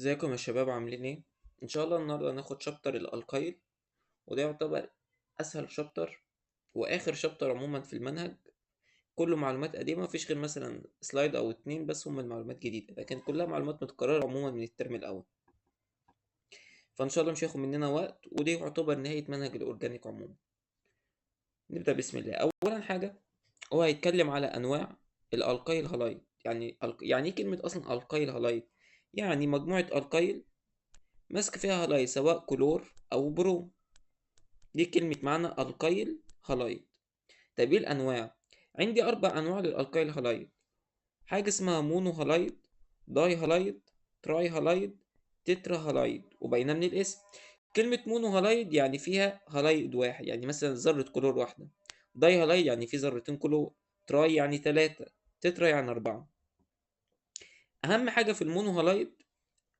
ازيكم يا شباب، عاملين ايه؟ ان شاء الله النهارده هناخد chapter ال alkyl، وده يعتبر اسهل chapter واخر chapter عموما في المنهج. كله معلومات قديمه، مفيش غير مثلا slide او اتنين بس هم المعلومات جديده، لكن كلها معلومات متكررة عموما من الترم الاول. فان شاء الله مش هياخد مننا وقت، ودي يعتبر نهاية منهج ال organic عموما. نبدا بسم الله. اولا حاجة هو هيتكلم على انواع ال alkyl halide. يعني ايه كلمة اصلا alkyl halide؟ يعني مجموعة alkyl ماسك فيها halide سواء كلور او بروم. دي كلمة معنى alkyl halide. طب ايه الانواع؟ عندي 4 انواع لل alkyl halide. حاجة اسمها mono halide، di halide، tri halide، tetra halide. وباينه من الاسم كلمة mono halide يعني فيها halide واحد، يعني مثلا ذره كلور واحدة. di halide يعني في ذرتين كلور، tri يعني 3، tetra يعني 4. اهم حاجة في ال mono halide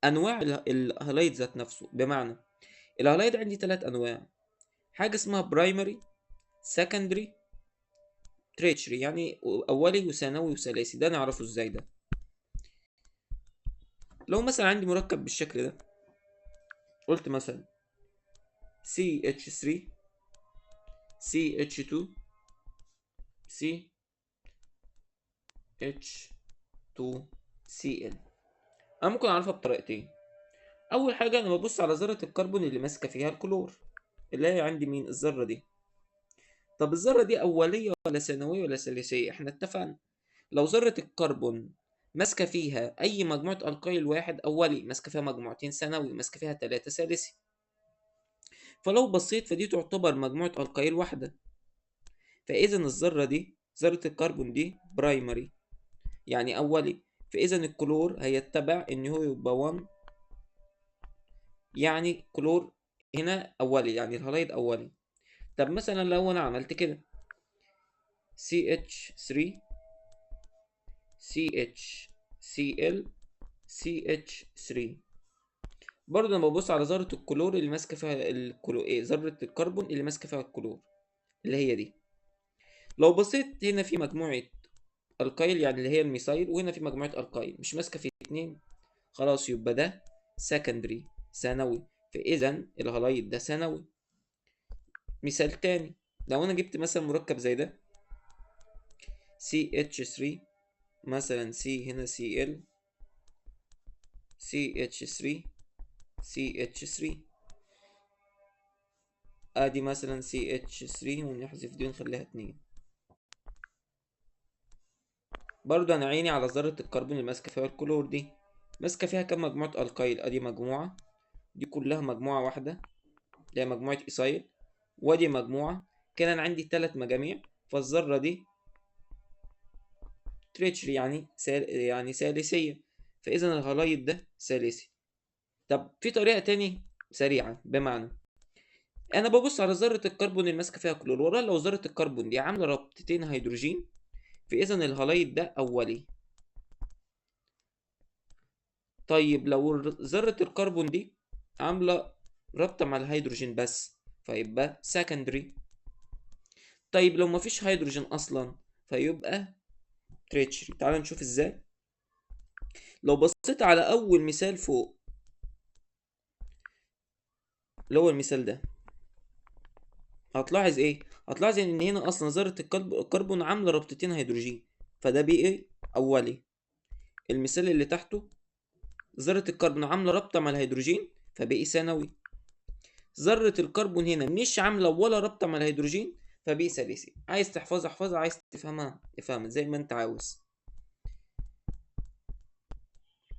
انواع ال halide ذات نفسه. بمعنى ال halide عندي 3 انواع، حاجة اسمها primary، secondary، tertiary، يعني اولي وثانوي وثالثي. ده نعرفه ازاي؟ ده لو مثلا عندي مركب بالشكل ده، قلت مثلا CH3 CH2 CH2Cl، انا ممكن اعرفها بطريقتين. اول حاجة انا ببص على ذره الكربون اللي ماسكه فيها الكلور، اللي هي عندي مين؟ الذرة دي. طب الذرة دي اوليه ولا ثانوية ولا ثالثيه؟ احنا اتفقنا لو ذره الكربون ماسكه فيها اي مجموعة alkyl واحد اولي، ماسكه فيها مجموعتين ثانوي، ماسكه فيها 3 ثالثي. فلو بصيت فدي تعتبر مجموعة alkyl واحدة، فاذا الذرة دي ذره الكربون دي primary يعني اولي، فاذا الكلور هيتبع ان هو يبقى 1، يعني كلور هنا اولي، يعني ال halide اولي. طب مثلا لو انا عملت كده CH3 CHCl CH3، برضه انا ببص على ذرة الكلور اللي ماسكة فيها الكلور، ايه ذرة الكربون اللي ماسكة فيها الكلور اللي هي دي. لو بصيت هنا في مجموعة alkyl يعني اللي هي ال methyl، وهنا في مجموعة alkyl مش ماسكة في 2، خلاص يبقى ده secondary ثانوي، فإذا ال halide ده ثانوي. مثال تاني، لو أنا جبت مثلا مركب زي ده CH3 مثلا C هنا Cl CH3 CH3، ادي مثلا CH3 ونحذف دي ونخليها 2. برضو انا عيني على ذرة الكربون اللي ماسكة فيها الكلور دي، ماسكة فيها كام مجموعة alkyl؟ ادي مجموعة، دي كلها مجموعة واحدة اللي هي مجموعة ethyl، وادي مجموعة. كده انا عندي 3 مجاميع، فالذرة دي tertiary يعني ثالثية، فإذا ال halide ده ثالثي. طب في طريقة تاني سريعة، بمعنى أنا ببص على ذرة الكربون اللي ماسكة فيها كلور، والله لو ذرة الكربون دي عاملة رابطتين هيدروجين فإذا ال halide ده أولي. طيب لو ذرة الكربون دي عاملة رابطة مع الهيدروجين بس فيبقى secondary. طيب لو مفيش هيدروجين أصلا فيبقى tertiary. تعال نشوف ازاي. لو بصيت على أول مثال فوق اللي هو المثال ده، هتلاحظ ايه؟ هتلاحظ ان هنا اصلا ذرة الكربون عاملة رابطتين هيدروجين، فده بي ايه؟ اولي. المثال اللي تحته ذرة الكربون عاملة رابطة مع الهيدروجين فبقي ثانوي. ذرة الكربون هنا مش عاملة ولا رابطة مع الهيدروجين فبقي ثالثي. عايز تحفظها احفظها، عايز تفهمها افهمها زي ما انت عاوز.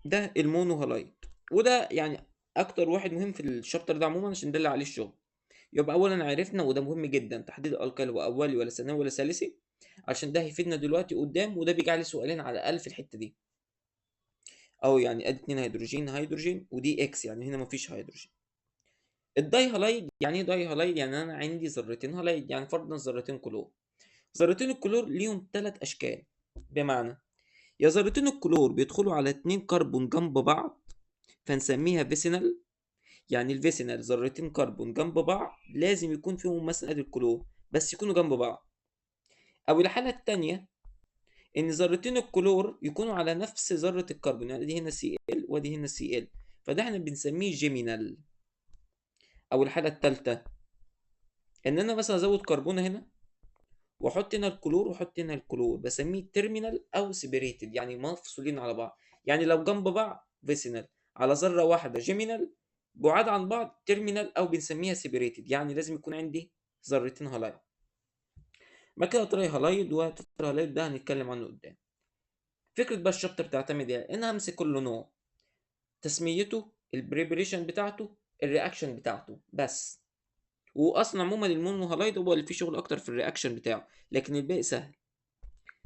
ده ال mono halide، وده يعني اكتر واحد مهم في ال chapter ده عموما عشان ده اللي عليه الشغل. يبقى اولا عرفنا، وده مهم جدا، تحديد ال alkyl هو اولي ولا ثانوي ولا ثالثي، عشان ده هيفيدنا دلوقتي قدام، وده بيجي عليه سؤالين على الاقل في الحتة دي. او يعني ادي 2 هيدروجين هيدروجين ودي X، يعني هنا مفيش هيدروجين. ال dihalide يعني ايه dihalide؟ يعني انا عندي ذرتين halide، يعني فرضا ذرتين كلور. ذرتين الكلور ليهم 3 اشكال، بمعنى يا ذرتين الكلور بيدخلوا على 2 كربون جنب بعض فنسميها vicinal، يعني ال vicinal ذرتين كربون جنب بعض لازم يكون فيهم مثلا ادي الكلور بس يكونوا جنب بعض. او الحالة التانية ان ذرتين الكلور يكونوا على نفس ذرة الكربون، يعني دي هنا Cl ودي هنا Cl، فده احنا بنسميه geminal. او الحالة الثالثة ان انا مثلا ازود كربونه هنا واحط هنا الكلور واحط هنا الكلور، بسميه terminal او separated، يعني مفصولين على بعض. يعني لو جنب بعض vicinal، على ذره واحدة geminal، بعاد عن بعض terminal او بنسميها separated، يعني لازم يكون عندي ذرتين halide. بعد كده trihalide، و tetrahalide ده هنتكلم عنه قدام. فكرة بقى ال chapter بتعتمد ايه؟ ان همسك كل نوع، تسميته، ال preparation بتاعته، ال reaction بتاعته بس. واصلا عموما ال monohalide هو اللي فيه شغل اكتر في ال reaction بتاعه، لكن الباقي سهل.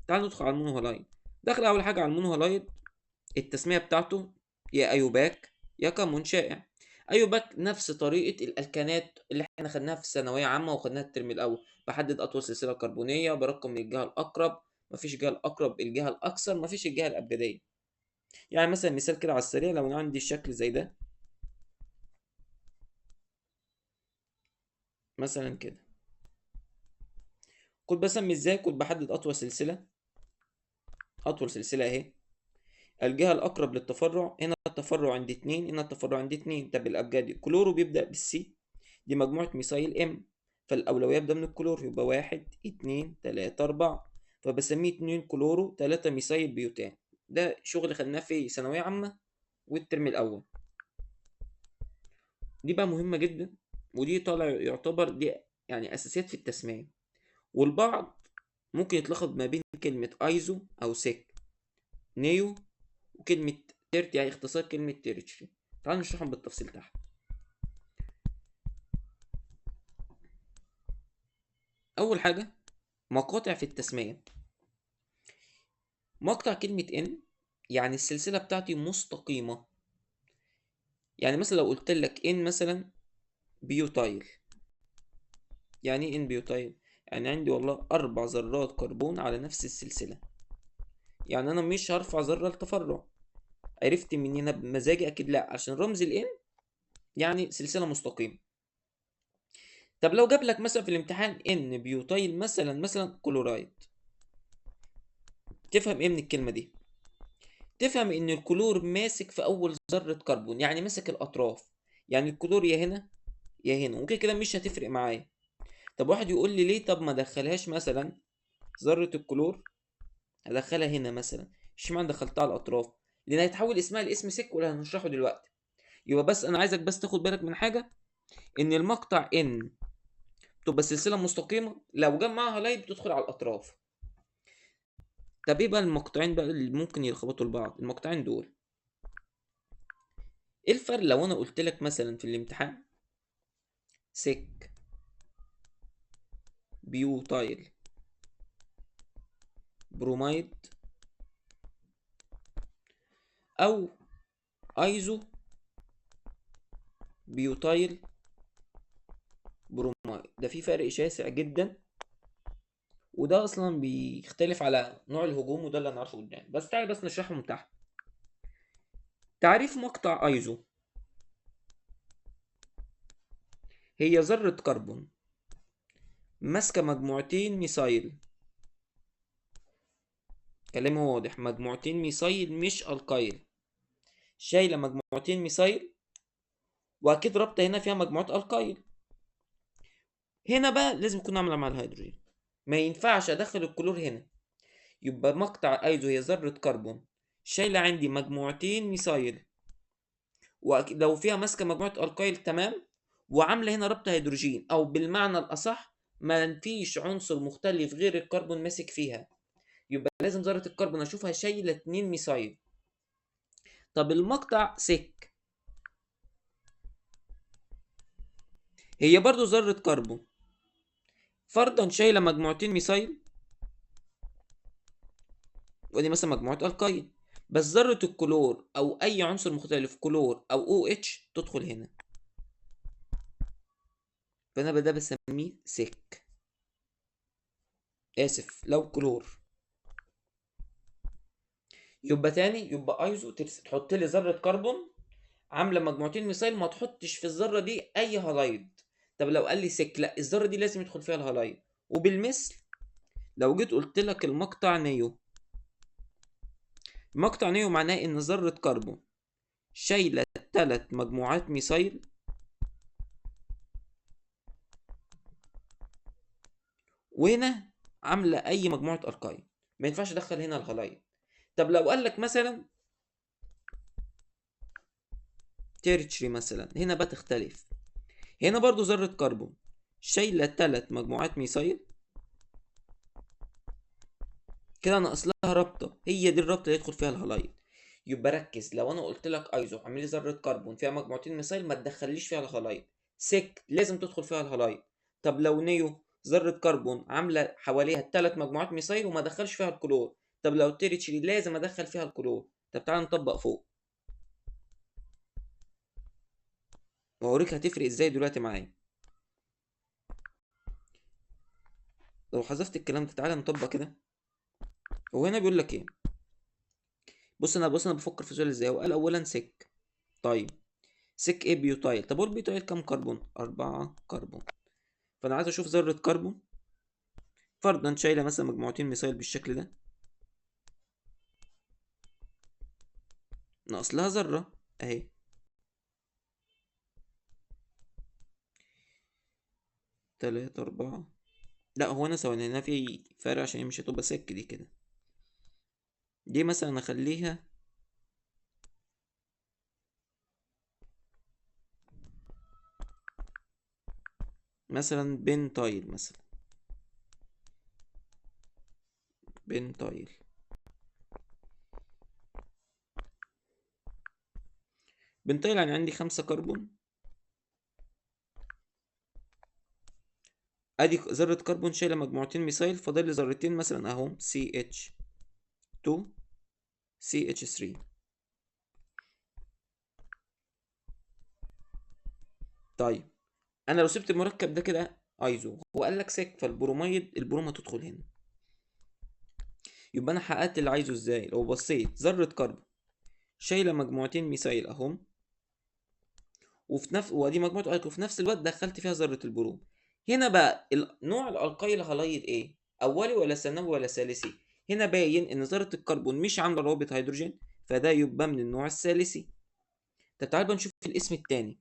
تعال ندخل على ال monohalide. داخل اول حاجة على ال monohalide، التسمية بتاعته يا IUPAC يا common شائع. IUPAC نفس طريقه الالكانات اللي احنا خدناها في الثانوية عامة وخدناها الترم الاول، بحدد اطول سلسلة كربونيه، برقم من الجهة الاقرب، مفيش جهة الاقرب، الجهة الاكثر، مفيش الجهة الابجدية. يعني مثلا مثال كده على السريع، لو انا عندي الشكل زي ده مثلا كده، كنت بسمي ازاي؟ كنت بحدد اطول سلسلة، اطول سلسلة اهي، الجهة الاقرب للتفرع، هنا التفرع عند 2، هنا التفرع عند 2. طب الابجدي كلورو بيبدا بال C، دي مجموعة methyl M، فالاولويه يبدا من الكلور، يبقى 1 2 3 4، فبسميه 2 chloro 3 methyl butane. ده شغل خدناه في ثانوية عامة والترم الاول. دي بقى مهمة جدا، ودي طالع يعتبر دي يعني اساسيات في التسمية. والبعض ممكن يتلخبط ما بين كلمة ايزو او sec، neo، وكلمه tert، يعني اختصار كلمة tertiary. تعالوا نشرحهم بالتفصيل تحت. اول حاجة مقاطع في التسمية. مقطع كلمة n يعني السلسلة بتاعتي مستقيمة. يعني مثلا لو قلت لك n مثلا butyl، يعني ايه n butyl؟ يعني عندي والله 4 ذرات كربون على نفس السلسلة، يعني انا مش هرفع ذره لتفرع. عرفت منين هنا بمزاجي؟ اكيد لا، عشان رمز ال n يعني سلسلة مستقيمة. طب لو جاب لك مثلا في الامتحان n butyl مثلا كلورايد، تفهم ايه من الكلمة دي؟ تفهم ان الكلور ماسك في اول ذره كربون، يعني ماسك الاطراف، يعني الكلور يا هنا يا هنا، وكده كده مش هتفرق معايا. طب واحد يقول لي ليه طب ما ادخلهاش مثلا ذره الكلور، ادخلها هنا مثلا، اشمعنى دخلتها على الاطراف؟ لان هيتحول اسمها لاسم sec، ولا هنشرحه دلوقتي. يبقى بس انا عايزك بس تاخد بالك من حاجة، ان المقطع n بتبقى سلسلة مستقيمة، لو جه معاها halide بتدخل على الاطراف. طب ايه بقى المقطعين بقى اللي ممكن يلخبطوا لبعض؟ المقطعين دول ايه الفرق؟ لو انا قلت لك مثلا في الامتحان sec butyl bromide او iso butyl bromide، ده في فرق شاسع جدا، وده اصلا بيختلف على نوع الهجوم، وده اللي هنعرفه قدام. بس تعالى بس نشرحه من تحت. تعريف مقطع ايزو: هي ذرة كربون ماسكة مجموعتين methyl، كلامي واضح، مجموعتين methyl مش alkyl، شايلة مجموعتين methyl، واكيد رابطة هنا فيها مجموعة alkyl. هنا بقى لازم يكون عاملة مع الهيدروجين، ما ينفعش ادخل الكلور هنا. يبقى مقطع ايزو هي ذرة كربون شايلة عندي مجموعتين methyl، ولو فيها ماسكة مجموعة alkyl تمام، وعاملة هنا رابطة هيدروجين، او بالمعنى الاصح ما فيش عنصر مختلف غير الكربون ماسك فيها، يبقى لازم ذرة الكربون اشوفها شايلة 2 methyl. طب المقطع sec هي برضو ذرة كربون فرضا شايلة مجموعتين methyl، ودي مثلا مجموعة alkyl، بس ذرة الكلور او اي عنصر مختلف كلور او OH تدخل هنا، فانا ده بسميه sec، اسف لو كلور. يبقى تاني يبقى ايزو تحط لي ذرة كربون عاملة مجموعتين methyl، ما تحطش في الذرة دي اي halide. طب لو قال لي sec، لا الذرة دي لازم يدخل فيها ال halide. وبالمثل لو جيت قلت لك المقطع neo، مقطع neo معناه ان ذرة كربون شايله 3 مجموعات methyl وهنا عامله اي مجموعة alkyl، ما ينفعش ادخل هنا ال halide. طب لو قال لك مثلا tertiary مثلا، هنا بقى تختلف. هنا برضو ذره كربون شايله 3 مجموعات methyl، كده ناقص لها رابطه، هي دي الرابطة اللي يدخل فيها ال halide. يبقى ركز، لو انا قلت لك ايزو اعمل لي ذره كربون فيها مجموعتين methyl ما تدخليش فيها ال halide، sec لازم تدخل فيها ال halide. طب لو neo ذره كربون عامله حواليها 3 مجموعات methyl وما دخلش فيها الكلور. طب لو tertiary لازم ادخل فيها الكلور. طب تعالى نطبق فوق واوريك هتفرق ازاي دلوقتي معايا. لو حذفت الكلام ده تعالى نطبق كده. وهنا بيقول لك ايه؟ بص انا بفكر في السؤال ازاي. هو قال اولا sec، طيب sec ايه؟ butyl. طب هو ال butyl كام كربون؟ 4 كربون. فانا عايز اشوف ذره كربون فرضا شايله مثلا مجموعتين methyl بالشكل ده، ناقص لها ذره اهي، 3 4. لا هو انا ثواني هنا في فرق عشان هي مش هتبقى sec دي كده، دي مثلا اخليها مثلا pentyl، مثلا pentyl. pentyl يعني عندي 5 كربون، ادي ذرة كربون شايلة مجموعتين methyl، فاضل لي ذرتين مثلا اهم CH2 CH3. طيب انا لو سبت المركب ده كده ايزو، هو قال لك sec، فال bromide البروم هتدخل هنا. يبقى انا حققت اللي عايزه ازاي؟ لو بصيت ذرة كربون شايلة مجموعتين methyl اهم، وفي نفس ودي مجموعة alkyl، وفي نفس الوقت دخلت فيها ذرة البروم. هنا بقى نوع ال alkyl halide ايه؟ اولي ولا ثانوي ولا ثالثي؟ هنا باين ان ذرة الكربون مش عاملة رابط هيدروجين، فده يبقى من النوع الثالثي. طب تعال بقى نشوف الاسم التاني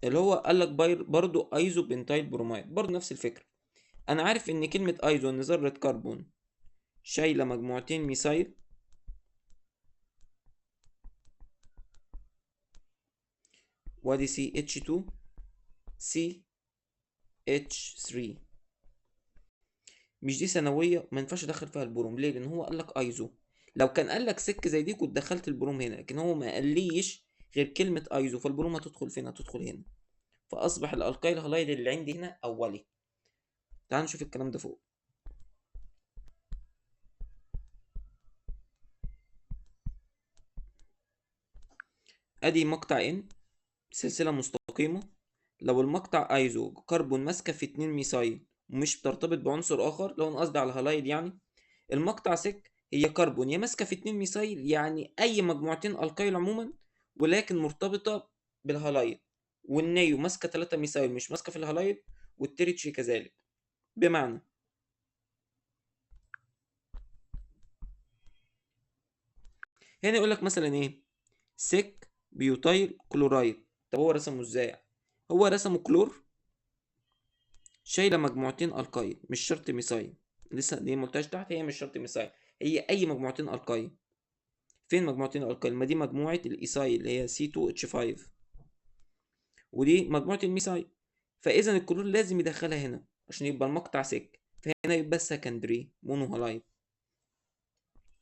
اللي هو قال لك برضو isopentyl bromide، برضو نفس الفكرة. انا عارف ان كلمة ايزو ان ذرة كربون شايلة مجموعتين methyl، وادي CH2 CH3، مش دي ثانوية ما ينفعش ادخل فيها البروم. ليه؟ لان هو قال لك ايزو. لو كان قال لك sec زي دي كنت دخلت البروم هنا، لكن هو ما قاليش غير كلمة ايزو، فالبروم هتدخل فين؟ هتدخل هنا. فاصبح ال alkyl halide اللي عندي هنا اولي. تعال نشوف الكلام ده فوق. ادي مقطع N سلسلة مستقيمة، لو المقطع ايزو كربون ماسكة في 2 methyl ومش بترتبط بعنصر اخر، لو انا قصدي على halide يعني. المقطع sec هي كربون يا ماسكة في 2 methyl، يعني اي مجموعتين alkyl عموما ولكن مرتبطة بال halide، وال neo ماسكة 3 methyl مش ماسكة في ال halide، وال tertiary كذلك. بمعنى هنا يقول لك مثلا ايه؟ sec butyl chloride. طب هو رسمه ازاي؟ هو رسمه كلور شايله مجموعتين alkyl، مش شرط methyl، لسه دي ما قلتهاش تحت، هي مش شرط methyl، هي اي مجموعتين alkyl. فين مجموعتين alkyl؟ ما دي مجموعة ال ethyl اللي هي C2H5، ودي مجموعة ال methyl، فاذا الكلور لازم يدخلها هنا عشان يبقى المقطع sec، فهنا يبقى secondary monohalide.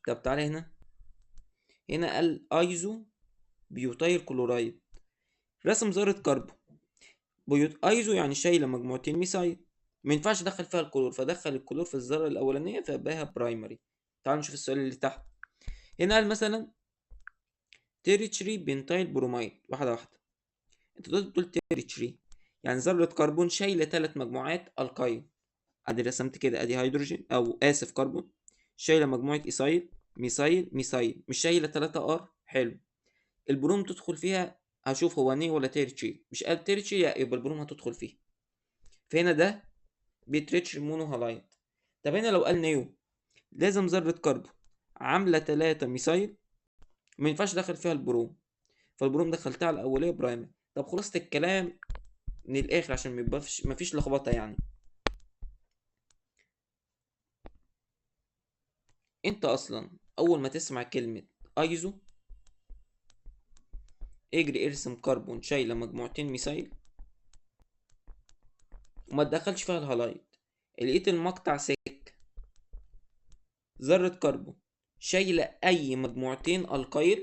طب تعالى هنا، هنا قال isobutyl chloride، رسم ذرة كربون but iso يعني شايلة مجموعتين methyl، ما ينفعش ادخل فيها الكلور، فدخل الكلور في الذرة الأولانية فبقاها primary. تعالوا نشوف السؤال اللي تحت. هنا قال مثلا tertiary pentyl bromide، واحدة واحدة. انت دلوقتي بتقول tertiary يعني ذرة كربون شايلة 3 مجموعات alkyl، ادي رسمت كده، ادي هيدروجين او اسف كربون شايلة مجموعة ethyl methyl methyl، مش شايلة 3 R. حلو، البروم تدخل فيها، هشوف هو neo ولا tertiary، مش قال tertiary يبقى البروم هتدخل فيه، فهنا ده ب tertiary monohalide. طب هنا لو قال neo لازم ذرة كربون عامله 3 methyl، ما ينفعش ادخل فيها البروم، فالبروم دخلتها على الاولية primary. طب خلاصه الكلام من الاخر عشان ما يبقاش مفيش لخبطة يعني، انت اصلا اول ما تسمع كلمة ايزو اجري ارسم كربون شايله مجموعتين methyl وما تدخلش فيها ال halide. لقيت المقطع sec ذره كربون شايله اي مجموعتين alkyl،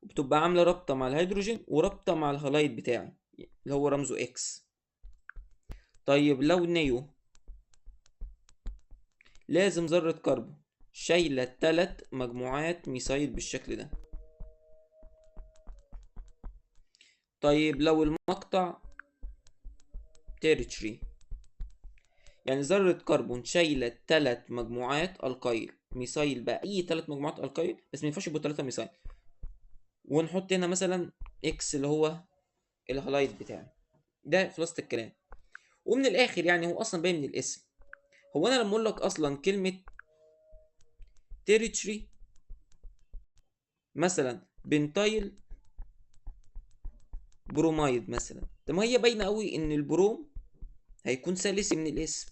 وبتبقى عامله رابطه مع الهيدروجين ورابطه مع ال halide بتاعي اللي هو رمزه X. طيب لو neo لازم ذره كربون شايله 3 مجموعات methyl بالشكل ده. طيب لو المقطع tertiary يعني ذرة كربون شايلة 3 مجموعات alkyl methyl بقى، أي 3 مجموعات alkyl بس ما ينفعش يبقوا 3 methyl، ونحط هنا مثلا X اللي هو ال halide بتاعي. ده خلاصة الكلام. ومن الآخر يعني هو أصلا باين من الاسم. هو أنا لما أقول لك أصلا كلمة tertiary مثلا pentyl bromide مثلا، طب ما هي باينة قوي إن البروم هيكون ثالثي من الاسم.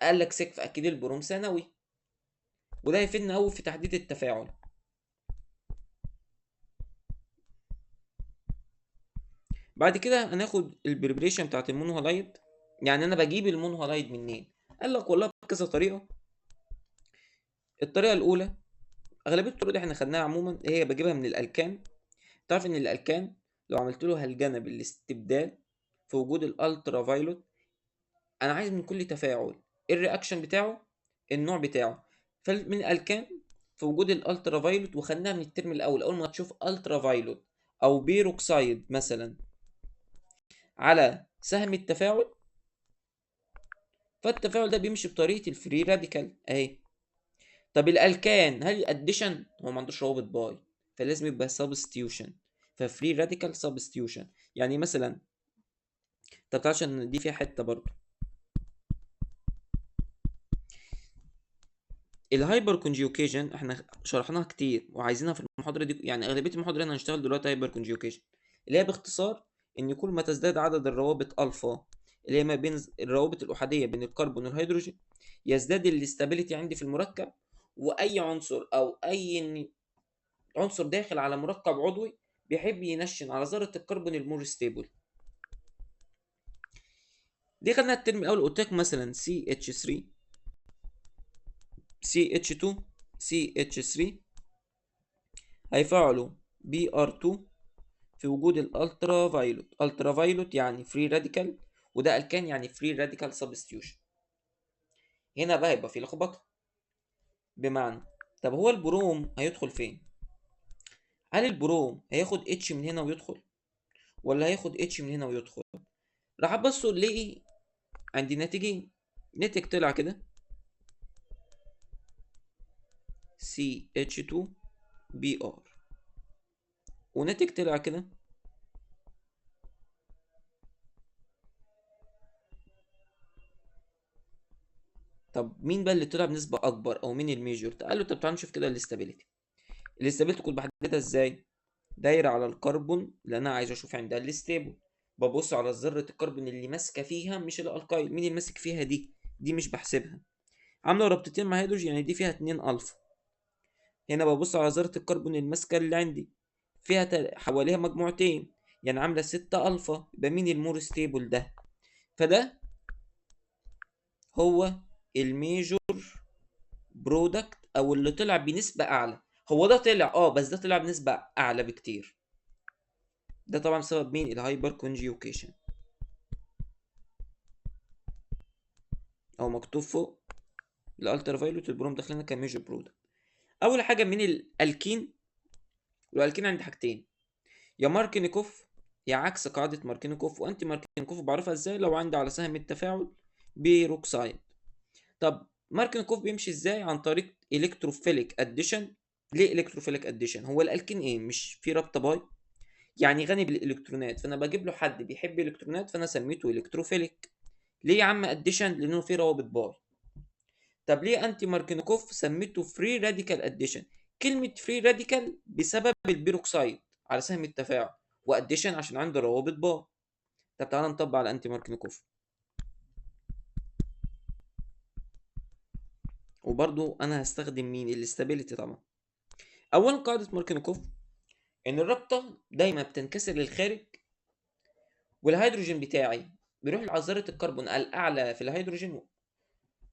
قال لك sec فأكيد البروم ثانوي، وده هيفيدنا قوي في تحديد التفاعل. بعد كده هناخد ال preparation بتاعت ال monohalide. يعني انا بجيب ال monohalide منين؟ قال لك والله بكذا طريقه. الطريقة الاولى اغلبية الطرق دي احنا خدناها عموما، هي بجيبها من الالكان. تعرف ان الالكان لو عملت له هلجنه بالاستبدال في وجود ال ultraviolet، انا عايز من كل تفاعل ال reaction بتاعه النوع بتاعه. فمن الالكان في وجود ال ultraviolet، وخدناها من الترم الاول، اول ما تشوف ultraviolet او بيروكسايد مثلا على سهم التفاعل، فالتفاعل ده بيمشي بطريقة ال free radical اهي. طب الالكان هل addition؟ هو ما عندوش روابط pi، فلازم يبقى substitution، ف free radical substitution. يعني مثلا طب تعالى عشان دي فيها حتة برضه، ال hyperconjugation احنا شرحناها كتير وعايزينها في المحاضرة دي، يعني اغلبية المحاضرة هنا هنشتغل دلوقتي hyperconjugation، اللي هي باختصار ان كل ما تزداد عدد الروابط الفا اللي هي ما بين الروابط الاحاديه بين الكربون والهيدروجين يزداد ال stability عندي في المركب، واي عنصر او اي عنصر داخل على مركب عضوي بيحب ينشن على ذره الكربون ال more stable. دي خدناها الترم الاول، قلت لك مثلا CH3 CH2 CH3 هيفعلوا Br2 في وجود ال ultraviolet. ultraviolet يعني free radical، وده الكان يعني free radical substitution. هنا بقى يبقى في لخبطة، بمعنى طب هو البروم هيدخل فين؟ هل البروم هياخد H من هنا ويدخل، ولا هياخد H من هنا ويدخل؟ راح ابص الاقي عندي ناتجين، ناتج طلع كده CH2Br، وناتج طلع كده طب مين بقى اللي طلع بنسبة أكبر أو مين ال major؟ قال له طب تعالى نشوف كده ال stability. ال stability كنت بحددها إزاي؟ دايرة على الكربون اللي أنا عايز أشوف عندها ال stable، ببص على ذرة الكربون اللي ماسكة فيها مش ال alkyl، مين اللي ماسك فيها دي؟ دي مش بحسبها. عاملة رابطتين مع هيدروجين يعني دي فيها 2 ألفا. هنا ببص على ذرة الكربون الماسكة اللي عندي فيها حواليها مجموعتين يعني عاملة 6 ألفا، يبقى مين ال more stable ده؟ فده هو ال major product او اللي طلع بنسبة اعلى. هو ده طلع بس ده طلع بنسبة اعلى بكتير. ده طبعا بسبب مين؟ ال hyperconjugation. او مكتوب فوق ال ultraviolet البروم داخلنا ك major product. اول حاجة من الالكين، والالكين عندي حاجتين، يا ماركينيكوف يا عكس قاعدة ماركينيكوف و anti ماركينيكوف. بعرفها ازاي؟ لو عندي على سهم التفاعل بيروكسايد. طب ماركينيكوف بيمشي ازاي؟ عن طريق electrophilic addition. ليه electrophilic addition؟ هو الالكين ايه؟ مش في رابطه pi، يعني غني بالالكترونات، فانا بجيب له حد بيحب الالكترونات فانا سميته electrophilic. ليه يا عم addition؟ لانه في روابط pi. طب ليه anti ماركينيكوف سميته free radical addition؟ كلمة free radical بسبب البيروكسايد على سهم التفاعل، و addition عشان عنده روابط pi. طب تعالى نطبق على anti ماركينيكوف. وبرضو انا هستخدم مين؟ ال stability طبعا. اولا قاعدة ماركينيكوف ان الرابطة دايما بتنكسر للخارج، والهيدروجين بتاعي بيروح لذرة الكربون الاعلى في الهيدروجين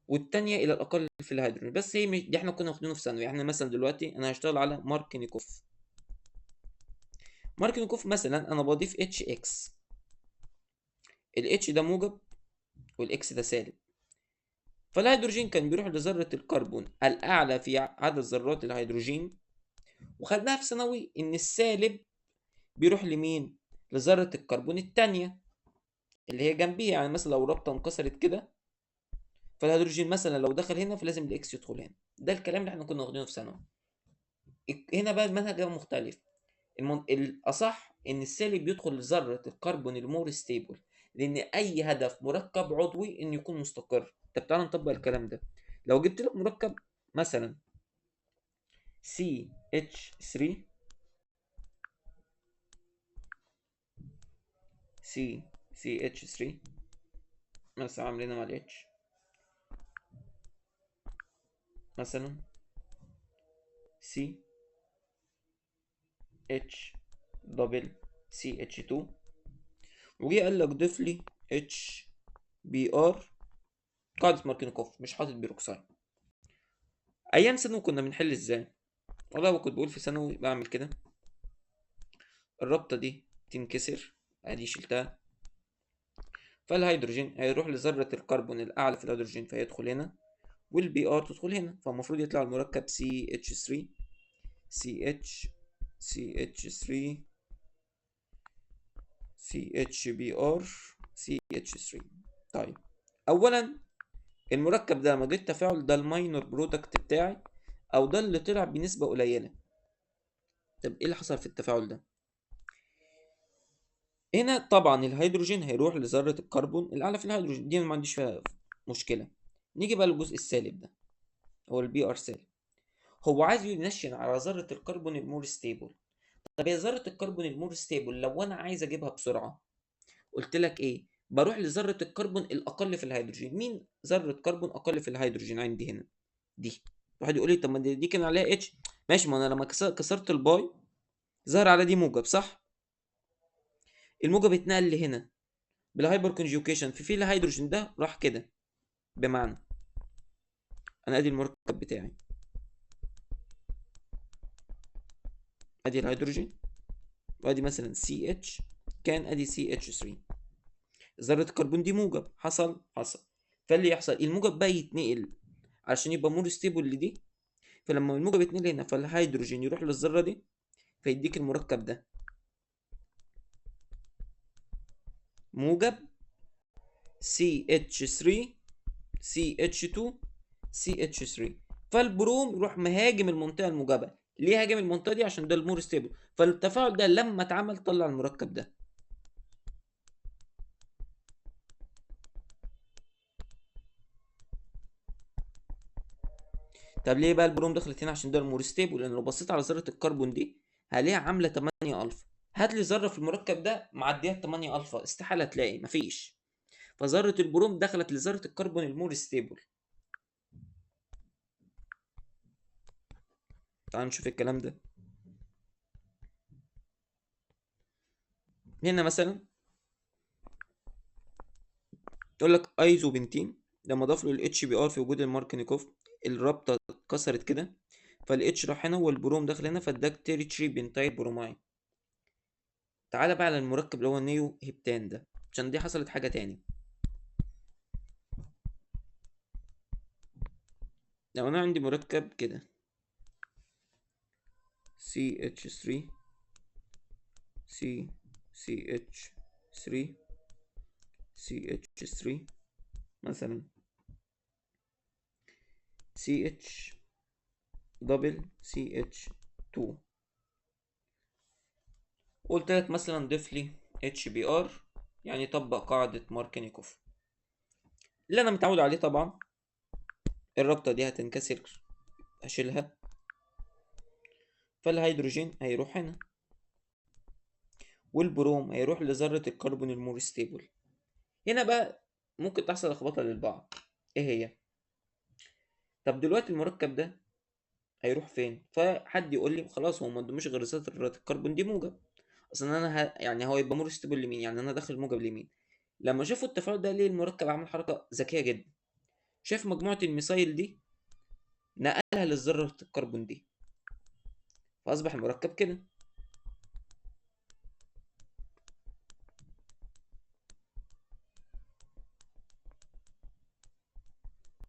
والتانية الى الاقل في الهيدروجين. بس هي دي احنا كنا واخدينه في ثانوي. احنا مثلا دلوقتي انا هشتغل على ماركينيكوف. ماركينيكوف مثلا انا بضيف HX، ال H ده موجب وال X ده سالب، فالهيدروجين كان بيروح لذرة الكربون الأعلى في عدد ذرات الهيدروجين، وخدناها في ثانوي إن السالب بيروح لمين؟ لذرة الكربون التانية اللي هي جنبيها. يعني مثلا لو رابطة انكسرت كده، فالهيدروجين مثلا لو دخل هنا فلازم ال X يدخل هنا. ده الكلام اللي احنا كنا واخدينه في ثانوي. هنا بقى المنهج ده مختلف. الأصح إن السالب بيدخل لذرة الكربون ال more stable، لأن أي هدف مركب عضوي إنه يكون مستقر. طب تعالى نطبق الكلام ده. لو جبت لك مركب مثلا CH3 C CH3 مثلا، عاملينها مع ال H مثلا C H double CH2، وجي قال لك ضيف لي HBr، قاعدة ماركينيكوف مش حاطط بيروكسايد. أيام ثانوي كنا بنحل إزاي؟ والله كنت بقول في ثانوي بعمل كده، الرابطة دي تنكسر، أدي شلتها، فالهيدروجين هيروح لذرة الكربون الأعلى في الهيدروجين فيدخل هنا، وال Br تدخل هنا، فالمفروض يطلع المركب CH3 CH CH3 CHBr CH3. طيب أولا المركب ده لما جيت تفاعل ده ال minor product بتاعي، أو ده اللي طلع بنسبة قليلة. طب إيه اللي حصل في التفاعل ده؟ هنا طبعا الهيدروجين هيروح لذرة الكربون الأعلى في الهيدروجين، دي ما عنديش فيها مشكلة. نيجي بقى للجزء السالب ده، هو ال Br سالب، هو عايز ينشن على ذرة الكربون ال more stable. طب يا ذرة الكربون ال more stable لو أنا عايز أجيبها بسرعة، قلت لك إيه؟ بروح لذرة الكربون الأقل في الهيدروجين. مين ذرة كربون أقل في الهيدروجين عندي هنا؟ دي. واحد يقول لي طب ما دي كان عليها H، ماشي، ما أنا لما كسرت ال pi ظهر على دي موجب، صح؟ الموجب اتنقل لهنا بال hyperconjugation، في الهيدروجين ده راح كده. بمعنى أنا أدي المركب بتاعي، أدي الهيدروجين وأدي مثلا CH، كان أدي CH3، ذرة الكربون دي موجب، حصل. فاللي يحصل الموجب بقى يتنقل عشان يبقى more stable لدي، فلما الموجب يتنقل هنا فالهيدروجين يروح للذرة دي فيديك المركب ده موجب CH3 CH2 CH3. فالبروم يروح مهاجم المنطقة الموجبة. ليه هاجم المنطقة دي؟ عشان ده ال more stable. فالتفاعل ده لما اتعمل طلع المركب ده. طب ليه بقى البروم دخلت هنا؟ عشان ده ال more stable. لان لو بصيت على ذرة الكربون دي هلاقيها عاملة 8 الفا. هات لي ذرة في المركب ده معديها 8 الفا، استحالة تلاقي، مفيش. فذرة البروم دخلت لذرة الكربون ال more stable. تعال نشوف الكلام ده هنا. مثلا يقول لك isobutene لما ضاف له ال HBr في وجود الماركينيكوف الرابطة اتكسرت كده، فال H راح هنا والبروم دخل هنا، فاداك tertiary pentyl bromide. تعالى بقى على المركب اللي هو ال neoheptane ده، عشان دي حصلت حاجة تاني. لو انا عندي مركب كده CH3 C CH3 CH3 مثلا CH double CH2، قلت لك مثلا ضيف لي HBr، يعني طبق قاعدة ماركينيكوف اللي انا متعود عليه طبعا. الرابطة دي هتنكسر، هشيلها، فالهيدروجين هيروح هنا، والبروم هيروح لذرة الكربون ال more stable. هنا بقى ممكن تحصل لخبطة للبعض. ايه هي؟ طب دلوقتي المركب ده هيروح فين؟ فحد يقول لي خلاص هو ما قداموش غير ذرة الكربون دي موجب، اصل انا يعني هو يبقى more stable لمين؟ يعني انا داخل موجب لمين؟ لما شافوا التفاعل ده ليه المركب عمل حركة ذكية جدا، شاف مجموعة ال methyl دي نقلها لذرة الكربون دي، فأصبح المركب كده.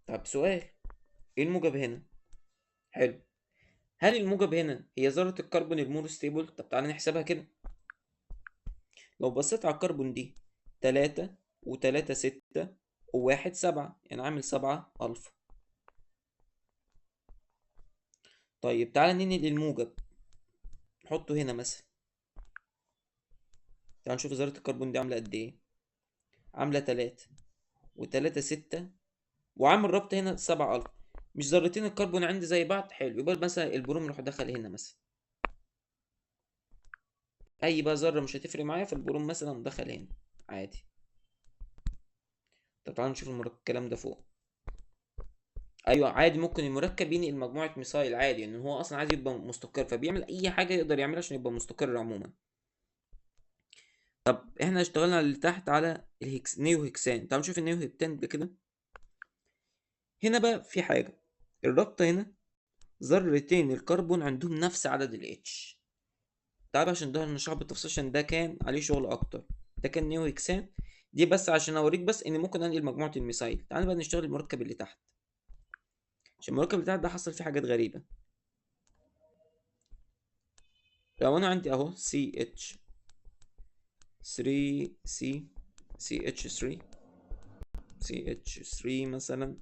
طب سؤال، ايه الموجب هنا؟ حلو، هل الموجب هنا هي ذرة الكربون ال more stable؟ طب تعالى نحسبها كده. لو بصيت على الكربون دي 3 و3 6 و1 7، يعني عامل 7 ألفا. طيب تعالى ننقل الموجب نحطه هنا مثلا، تعالى نشوف ذرة الكربون دي عاملة قد ايه. عاملة 3 و3 6 وعامل ربط هنا 7 ألفا. مش ذرتين الكربون عندي زي بعض؟ حلو، يبقى مثلا البروم راح دخل هنا مثلا، اي بقى ذرة مش هتفرق معايا، فالبروم مثلا دخل هنا عادي. طب تعالوا نشوف الكلام ده فوق. ايوه عادي، ممكن المركب ينقل مجموعة methyl عادي، ان هو اصلا عايز يبقى مستقر، فبيعمل اي حاجة يقدر يعملها عشان يبقى مستقر عموما. طب احنا اشتغلنا اللي تحت على ال hex neohexane، تعالوا نشوف ال neoheptane ده كده. هنا بقى في حاجة، الرابطة هنا ذرتين الكربون عندهم نفس عدد ال H. تعال عشان ده نشرح بالتفصيل عشان ده كان عليه شغل اكتر، ده كان neohexane دي بس عشان اوريك بس ان ممكن انقل مجموعة ال methyl. تعال بقى نشتغل المركب اللي تحت، عشان المركب اللي تحت ده حصل فيه حاجات غريبة. لو انا عندي اهو CH 3 C CH 3 CH 3 مثلا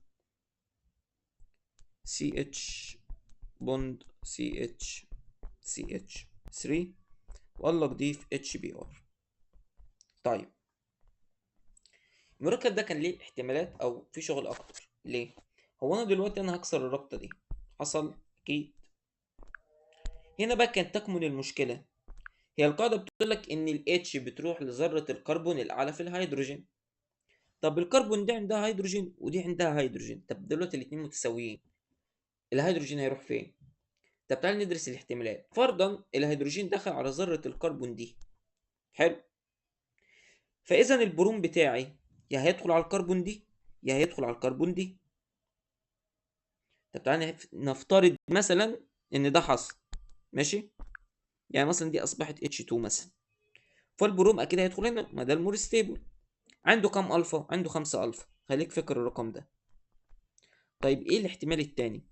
CH bond CH CH 3، وقال لك ضيف HBr. طيب المركب ده كان ليه احتمالات او في شغل اكتر. ليه؟ هو انا دلوقتي انا هكسر الرابطة دي، حصل اكيد. هنا بقى كانت تكمن المشكلة. هي القاعدة بتقول لك ان ال H بتروح لذره الكربون الاعلى في الهيدروجين. طب الكربون دي عندها هيدروجين ودي عندها هيدروجين، طب دلوقتي الاتنين متساويين، الهيدروجين هيروح فين؟ طب تعال ندرس الاحتمالات. فرضا الهيدروجين دخل على ذرة الكربون دي، حلو، فإذا البروم بتاعي يا هيدخل على الكربون دي يا هيدخل على الكربون دي. طب تعال نفترض مثلا ان ده حصل، ماشي، يعني مثلا دي اصبحت H2 مثلا، فالبروم اكيد هيدخل هنا، ما ده ال more stable. عنده كام الفا؟ عنده 5 الفا، خليك فاكر الرقم ده. طيب ايه الاحتمال التاني؟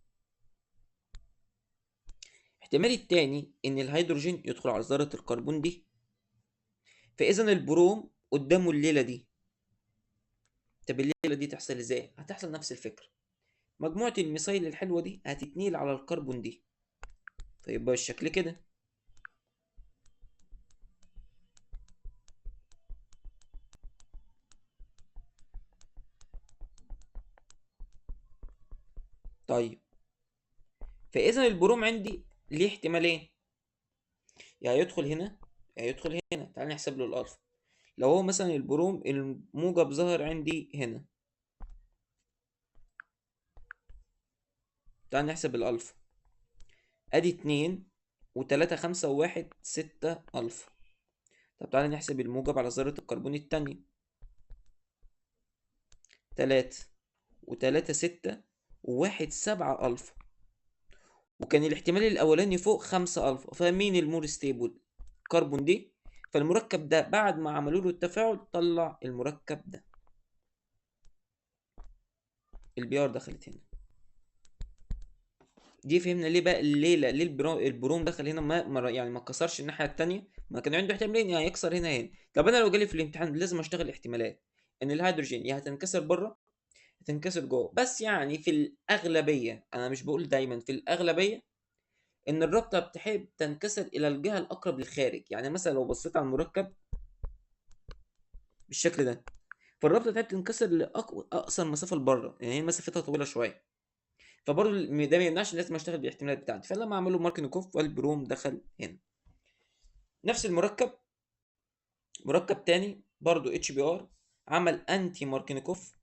الاحتمال التاني ان الهيدروجين يدخل على ذرة الكربون دي، فاذا البروم قدامه الليلة دي. طب الليلة دي تحصل ازاي؟ هتحصل نفس الفكرة، مجموعة ال methyl الحلوة دي هتتنقل على الكربون دي، فيبقى الشكل كده. طيب فاذا البروم عندي ليه احتمالين، يا هيدخل هنا يا هيدخل هنا. تعال نحسب له الالفا. لو هو مثلا البروم الموجب ظهر عندي هنا، تعال نحسب الالفا، ادي 2 و3 5 و1 6 الفا. طب تعال نحسب الموجب على ذرة الكربون التانية، 3 و3 6 و1 7 الفا، وكان الاحتمال الاولاني فوق 5 الفا، فمين ال more stable؟ كربون دي. فالمركب ده بعد ما عملوا له التفاعل طلع المركب ده، ال Br دخلت هنا. دي فهمنا ليه بقى الليلة، ليه البروم دخل هنا ما يعني ما كسرش الناحية التانية، ما كان عنده احتمالين، يا هيكسر هنا هنا. طب انا لو جالي في الامتحان لازم اشتغل احتمالات، ان الهيدروجين يا هتنكسر بره هتنكسر جوه، بس يعني في الاغلبية، انا مش بقول دايما، في الاغلبية ان الرابطة بتحب تنكسر الى الجهة الاقرب للخارج. يعني مثلا لو بصيت على المركب بالشكل ده، فالرابطه بتحب تنكسر لاقصر مسافة لبره، يعني هي مسافتها طويلة شوية. فبرضه ده ما يمنعش لازم اشتغل بالاحتمالات بتاعتي. فلما عملوا ماركنيكوف والبروم دخل هنا. نفس المركب، مركب تاني برضه HBr عمل anti ماركنيكوف.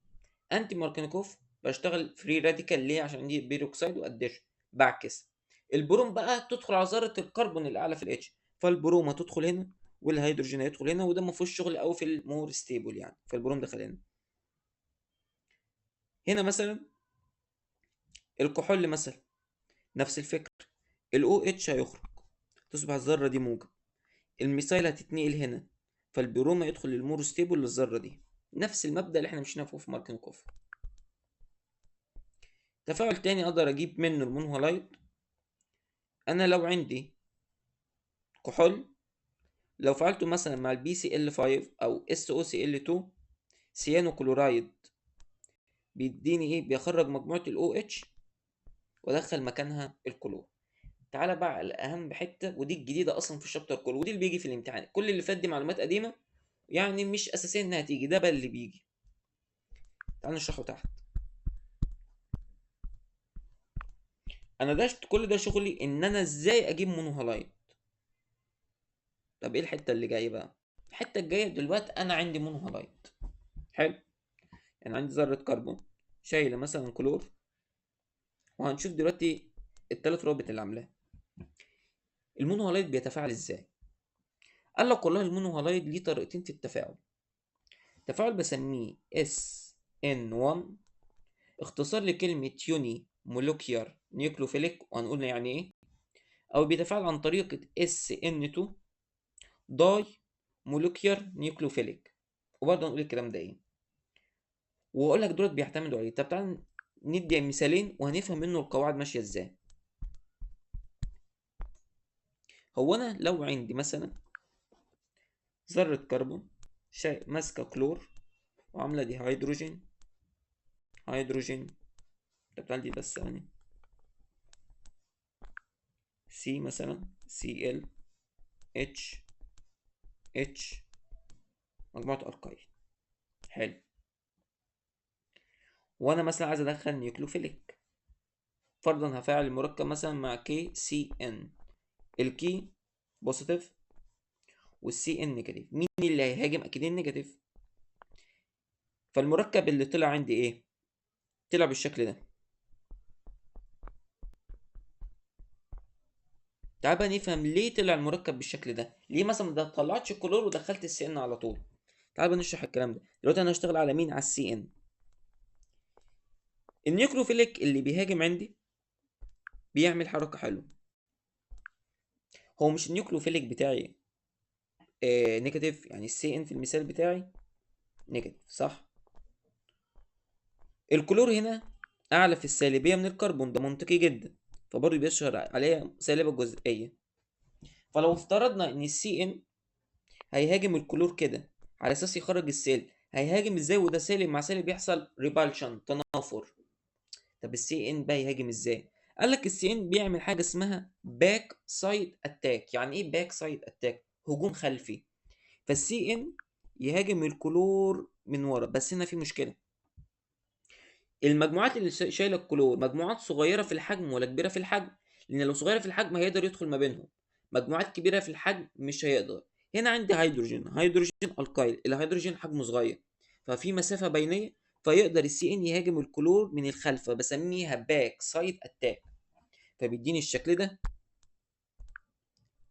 anti ماركنيكوف بشتغل free radical ليه؟ عشان عندي peroxide و addition. بعكس البروم بقى تدخل على ذره الكربون الاعلى في ال H، فالبروم هتدخل هنا والهيدروجين هيدخل هنا، وده ما فيهوش شغل قوي في ال more stable يعني، فالبروم دخل هنا. هنا مثلا الكحول مثلا نفس الفكرة، ال OH هيخرج تصبح الذرة دي موجب، ال methyl هتتنقل هنا، فالبروم هيدخل لل more stable للذره دي. نفس المبدا اللي احنا مشينا فيه في ماركنيكوف. تفاعل تاني اقدر اجيب منه ال monohalide. انا لو عندي كحول لو فعلته مثلا مع ال PCl 5 او SOCl 2 cyano chloride بيديني ايه؟ بيخرج مجموعة ال OH وادخل مكانها الكلور. تعالى بقى على اهم حتة، ودي الجديدة اصلا في ال chapter كله، ودي اللي بيجي في الامتحان. كل اللي فات دي معلومات قديمة يعني مش اساسية انها تيجي، ده بقى اللي بيجي. تعالى نشرحه تحت. انا ده كل ده شغلي ان انا ازاي اجيب monohalide. طب ايه الحتة اللي جاية بقى؟ الحتة الجاية دلوقتي انا عندي monohalide. حلو، يعني عندي ذره كربون شايله مثلا كلور، وهنشوف دلوقتي الثلاث روابط اللي عاملاها. ال monohalide بيتفاعل ازاي؟ قال لك والله ال monohalide ليه طريقتين في التفاعل. تفاعل بسميه SN1، اختصار لكلمة unimolecular nucleophilic، وهنقول يعني ايه، او بيتفاعل عن طريقه SN2 dimolecular nucleophilic، وبرضه هنقول الكلام ده ايه، واقول لك دولت بيعتمدوا عليه. طب تعال ندي مثالين وهنفهم منه القواعد ماشية ازاي. هو انا لو عندي مثلا ذره كربون ماسكه كلور وعامله دي هيدروجين هيدروجين، طب تعال دي بس ثواني، C مثلا Cl H H مجموعة alkyl. حلو، وانا مثلا عايز ادخل nucleophilic، فرضا هفاعل المركب مثلا مع KCN، ال K positive وال CN negative، مين اللي هيهاجم؟ اكيد ال negative. فالمركب اللي طلع عندي ايه؟ طلع بالشكل ده. تعال بقى نفهم ليه طلع المركب بالشكل ده، ليه مثلا ما طلعتش الكلور ودخلت ال CN على طول. تعال بقى نشرح الكلام ده. دلوقتي انا هشتغل على مين؟ على ال CN. ال nucleophilic اللي بيهاجم عندي بيعمل حركة حلوة. هو مش ال nucleophilic بتاعي negative، يعني ال CN في المثال بتاعي negative صح؟ الكلور هنا اعلى في السالبيه من الكربون، ده منطقي جدا، فبرضه بيشهر عليها سالبه جزئية. فلو افترضنا ان ال CN هيهاجم الكلور كده على اساس يخرج ال Cl، هيهاجم ازاي وده سالب مع سالب؟ يحصل repulsion، تنافر. طب ال CN بقى يهاجم ازاي؟ قال لك ال CN بيعمل حاجة اسمها back side attack. يعني ايه back side attack؟ هجوم خلفي. فال CN يهاجم الكلور من ورا، بس هنا في مشكلة. المجموعات اللي شايله الكلور مجموعات صغيرة في الحجم ولا كبيرة في الحجم؟ لان لو صغيرة في الحجم هيقدر يدخل ما بينهم، مجموعات كبيرة في الحجم مش هيقدر. هنا عندي هيدروجين، هيدروجين alkyl، الهيدروجين حجمه صغير ففي مسافة بينيه، فيقدر ال CN يهاجم الكلور من الخلف، بسميها back side attack. فبيديني الشكل ده،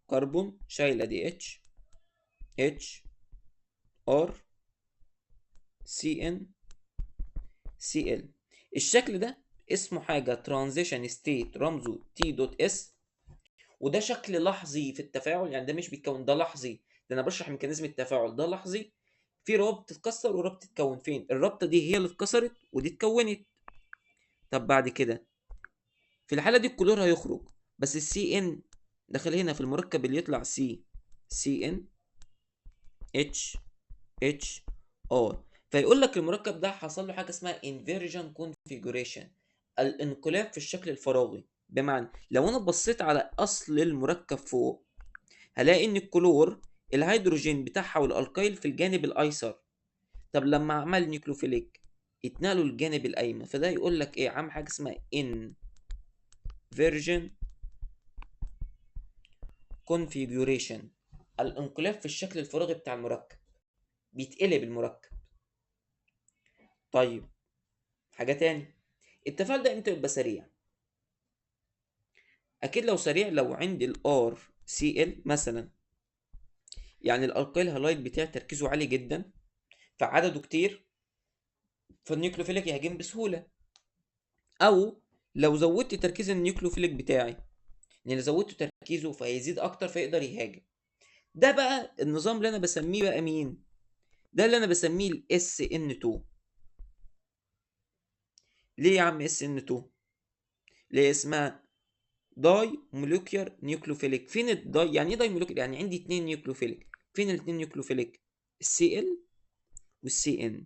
كربون شايله دي H H R CN Cl. الشكل ده اسمه حاجة transition state، رمزه T dot S، وده شكل لحظي في التفاعل، يعني ده مش بيتكون، ده لحظي، ده انا بشرح mechanism التفاعل، ده لحظي. في روابط تتكسر ورابطه تتكون، فين الرابطة دي؟ هي اللي اتكسرت ودي اتكونت. طب بعد كده في الحالة دي الكلور هيخرج، بس ال CN دخل هنا في المركب اللي يطلع C CN H H R. فيقول لك المركب ده حصل له حاجة اسمها inversion configuration، الانقلاب في الشكل الفراغي. بمعنى لو انا بصيت على اصل المركب فوق هلاقي ان الكلور الهيدروجين بتاعها وال alkyl في الجانب الايسر. طب لما عمل nucleophilic اتنقلوا للجانب الايمن، فده يقول لك ايه؟ عامل حاجة اسمها inversion configuration، الانقلاب في الشكل الفراغي بتاع المركب، بيتقلب المركب. طيب حاجة تاني، التفاعل ده امتى يبقى سريع؟ اكيد لو سريع لو عندي ال RCl مثلا، يعني ال alkyl halide بتاعي تركيزه عالي جدا فعدده كتير، فال nucleophilic يهاجم بسهولة. او لو زودت تركيز ال nucleophilic بتاعي، يعني لو زودت تركيزه فهيزيد اكتر فيقدر يهاجم. ده بقى النظام اللي انا بسميه بقى مين؟ ده اللي انا بسميه ال SN2. ليه يا عم SN2؟ ليه اسمها dimolecular nucleophilic؟ فين ال di؟ يعني ايه dimolecular؟ يعني عندي 2 nucleophilic. فين الاتنين nucleophilic؟ ال Cl وال CN.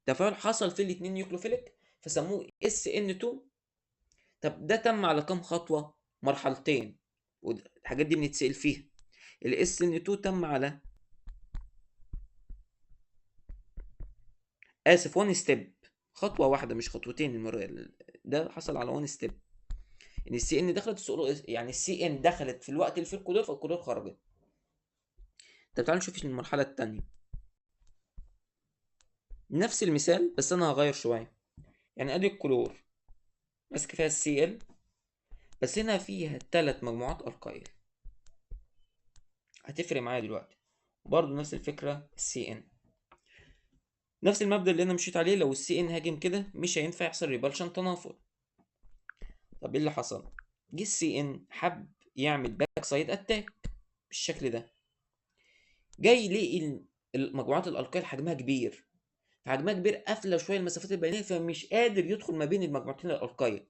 تفاعل حصل في الاتنين nucleophilic فسموه SN2. طب ده تم على كام خطوة؟ مرحلتين، والحاجات دي بنتسأل فيها. ال SN2 تم على اسف 1 step، خطوة واحدة مش خطوتين. المرة ده حصل على 1 step، ان ال CN دخلت، يعني ال CN دخلت في الوقت اللي فيه الكلور فالكلور خرجت. طب تعالوا نشوف المرحلة الثانية، نفس المثال بس انا هغير شوية. يعني ادي الكلور ماسك فيها ال Cl، بس هنا فيها 3 مجموعات alkyl، هتفرق معايا دلوقتي. برضو نفس الفكرة ال CN، نفس المبدأ اللي انا مشيت عليه. لو ال CN هاجم كده مش هينفع يحصل repulsion تنافر. طب ايه اللي حصل؟ جه ال CN حب يعمل back side attack بالشكل ده، جاي يلاقي المجموعات ال alkyl حجمها كبير، فحجمها كبير قافله شوية المسافات البينية، فمش قادر يدخل ما بين المجموعتين ال alkyl.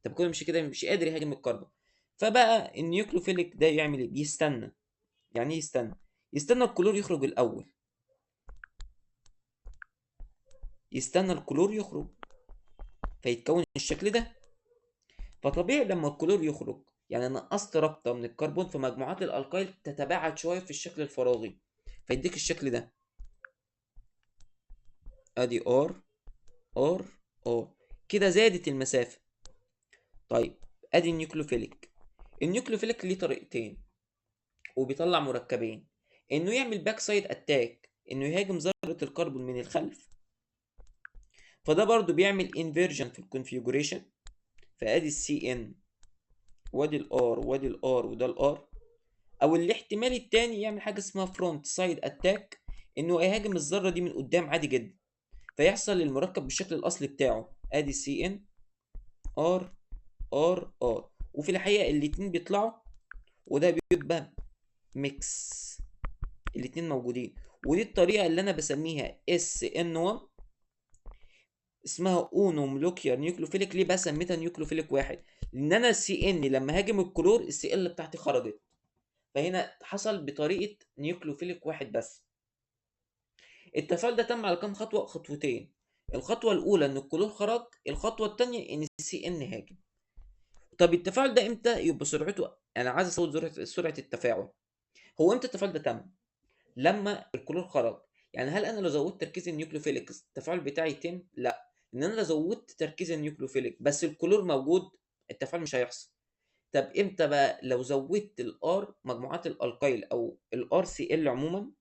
طب كده مش كده مش قادر يهاجم الكربون. فبقى ال nucleophilic ده يعمل ايه؟ بيستنى. يعني ايه يستنى؟ يستنى الكلور يخرج الاول، يستنى الكلور يخرج فيتكون الشكل ده. فطبيعي لما الكلور يخرج، يعني نقصت رابطه من الكربون فمجموعات ال alkyl تتباعد شوية في الشكل الفراغي فيديك الشكل ده، ادي R R R كده، زادت المسافة. طيب ادي ال nucleophilic. ال nucleophilic ليه طريقتين وبيطلع مركبين، انه يعمل back side attack، انه يهاجم ذره الكربون من الخلف، فده برضو بيعمل inversion في ال configuration. فادي ال CN وادي ال R وادي ال R وده ال R. او الاحتمال التاني يعمل حاجة اسمها front side attack، انه يهاجم الذرة دي من قدام عادي جدا، فيحصل المركب بالشكل الاصلي بتاعه، ادي CN R R R. وفي الحقيقة الاتنين بيطلعوا وده بيبقى mix، الاتنين موجودين. ودي الطريقة اللي انا بسميها SN1، اسمها unimolecular nucleophilic. ليه بقى سميتها nucleophilic واحد؟ لان انا ال CN لما هاجم الكلور ال Cl بتاعتي خرجت، فهنا حصل بطريقة nucleophilic واحد بس. التفاعل ده تم على كام خطوة؟ خطوتين. الخطوة الاولى ان الكلور خرج، الخطوة الثانية ان ال CN هاجم. طب التفاعل ده امتى يبقى سرعته؟ انا عايز ازود سرعة التفاعل. هو امتى التفاعل ده تم؟ لما الكلور خرج. يعني هل انا لو زودت تركيز ال nucleophilic التفاعل بتاعي يتم؟ لا، لان انا لو زودت تركيز ال nucleophilic بس الكلور موجود التفاعل مش هيحصل. طب امتى بقى؟ لو زودت ال R مجموعات ال alkyl او ال RCl عموما،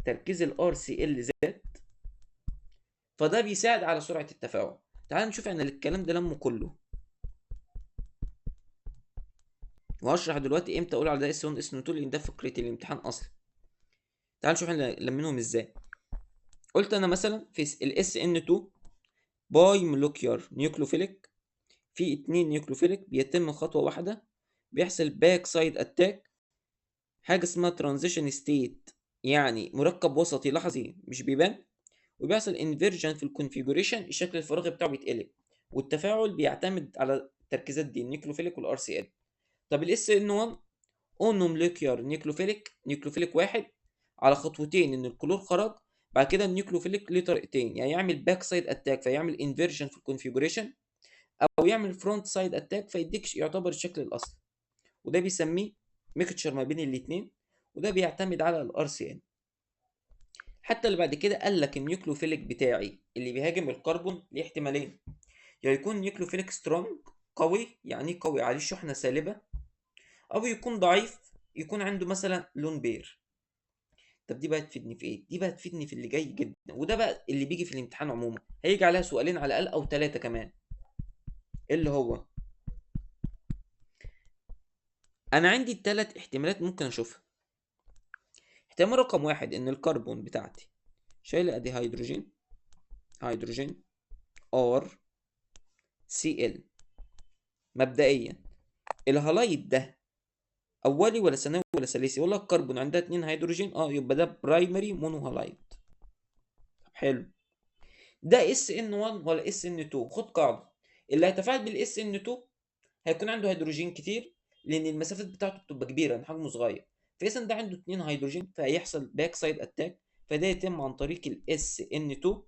تركيز ال RCl زاد، فده بيساعد على سرعة التفاعل. تعال نشوف انا الكلام ده لمه كله، وهشرح دلوقتي امتى اقول على ده S1 S2، لان ده فكرة الامتحان اصلا. تعال نشوف احنا لمينهم ازاي. قلت انا مثلا في ال SN2 bimolecular nucleophilic، في 2 nucleophilic بيتم خطوة واحدة، بيحصل back side attack، حاجة اسمها transition state، يعني مركب وسطي لحظي مش بيبان، وبيحصل inversion في ال configuration، الشكل الفراغي بتاعه بيتقلب، والتفاعل بيعتمد على التركيزات دي ال nucleophilic وال RCl. طب ال SN1 unimolecular nucleophilic، nucleophilic واحد على خطوتين، ان الكلور خرج، بعد كده ال nucleophilic ليه طريقتين، يعني يعمل back side attack فيعمل inversion في ال configuration، او يعمل front side attack فيديك يعتبر الشكل الاصلي، وده بيسميه mixture ما بين الاثنين، وده بيعتمد على ال RCl. حتى اللي بعد كده قال لك ال nucleophilic بتاعي اللي بيهاجم الكربون ليه احتمالين، يا يكون nucleophilic strong قوي، يعني ايه قوي؟ عليه شحنه سالبه، او يكون ضعيف يكون عنده مثلا lone pair. طب دي بقى تفيدني في ايه؟ دي بقى تفيدني في اللي جاي جدا، وده بقى اللي بيجي في الامتحان عموما، هيجي عليها سؤالين على الاقل او 3 كمان، اللي هو انا عندي 3 احتمالات ممكن اشوفها. احتمال رقم 1 ان الكربون بتاعتي شايله ادي هيدروجين، هيدروجين R Cl. مبدئيا ال halide ده اولي ولا ثانوي ولا ثالثي؟ والله الكربون عندها 2 هيدروجين، يبقى ده primary monohalide. طب حلو، ده SN 1 ولا SN 2؟ خد قاعدة، اللي هيتفاعل بال SN 2 هيكون عنده هيدروجين كتير لان المسافات بتاعته بتبقى كبيرة لان حجمه صغير، فاذا ده عنده 2 هيدروجين فهيحصل back side attack، فده يتم عن طريق ال SN 2.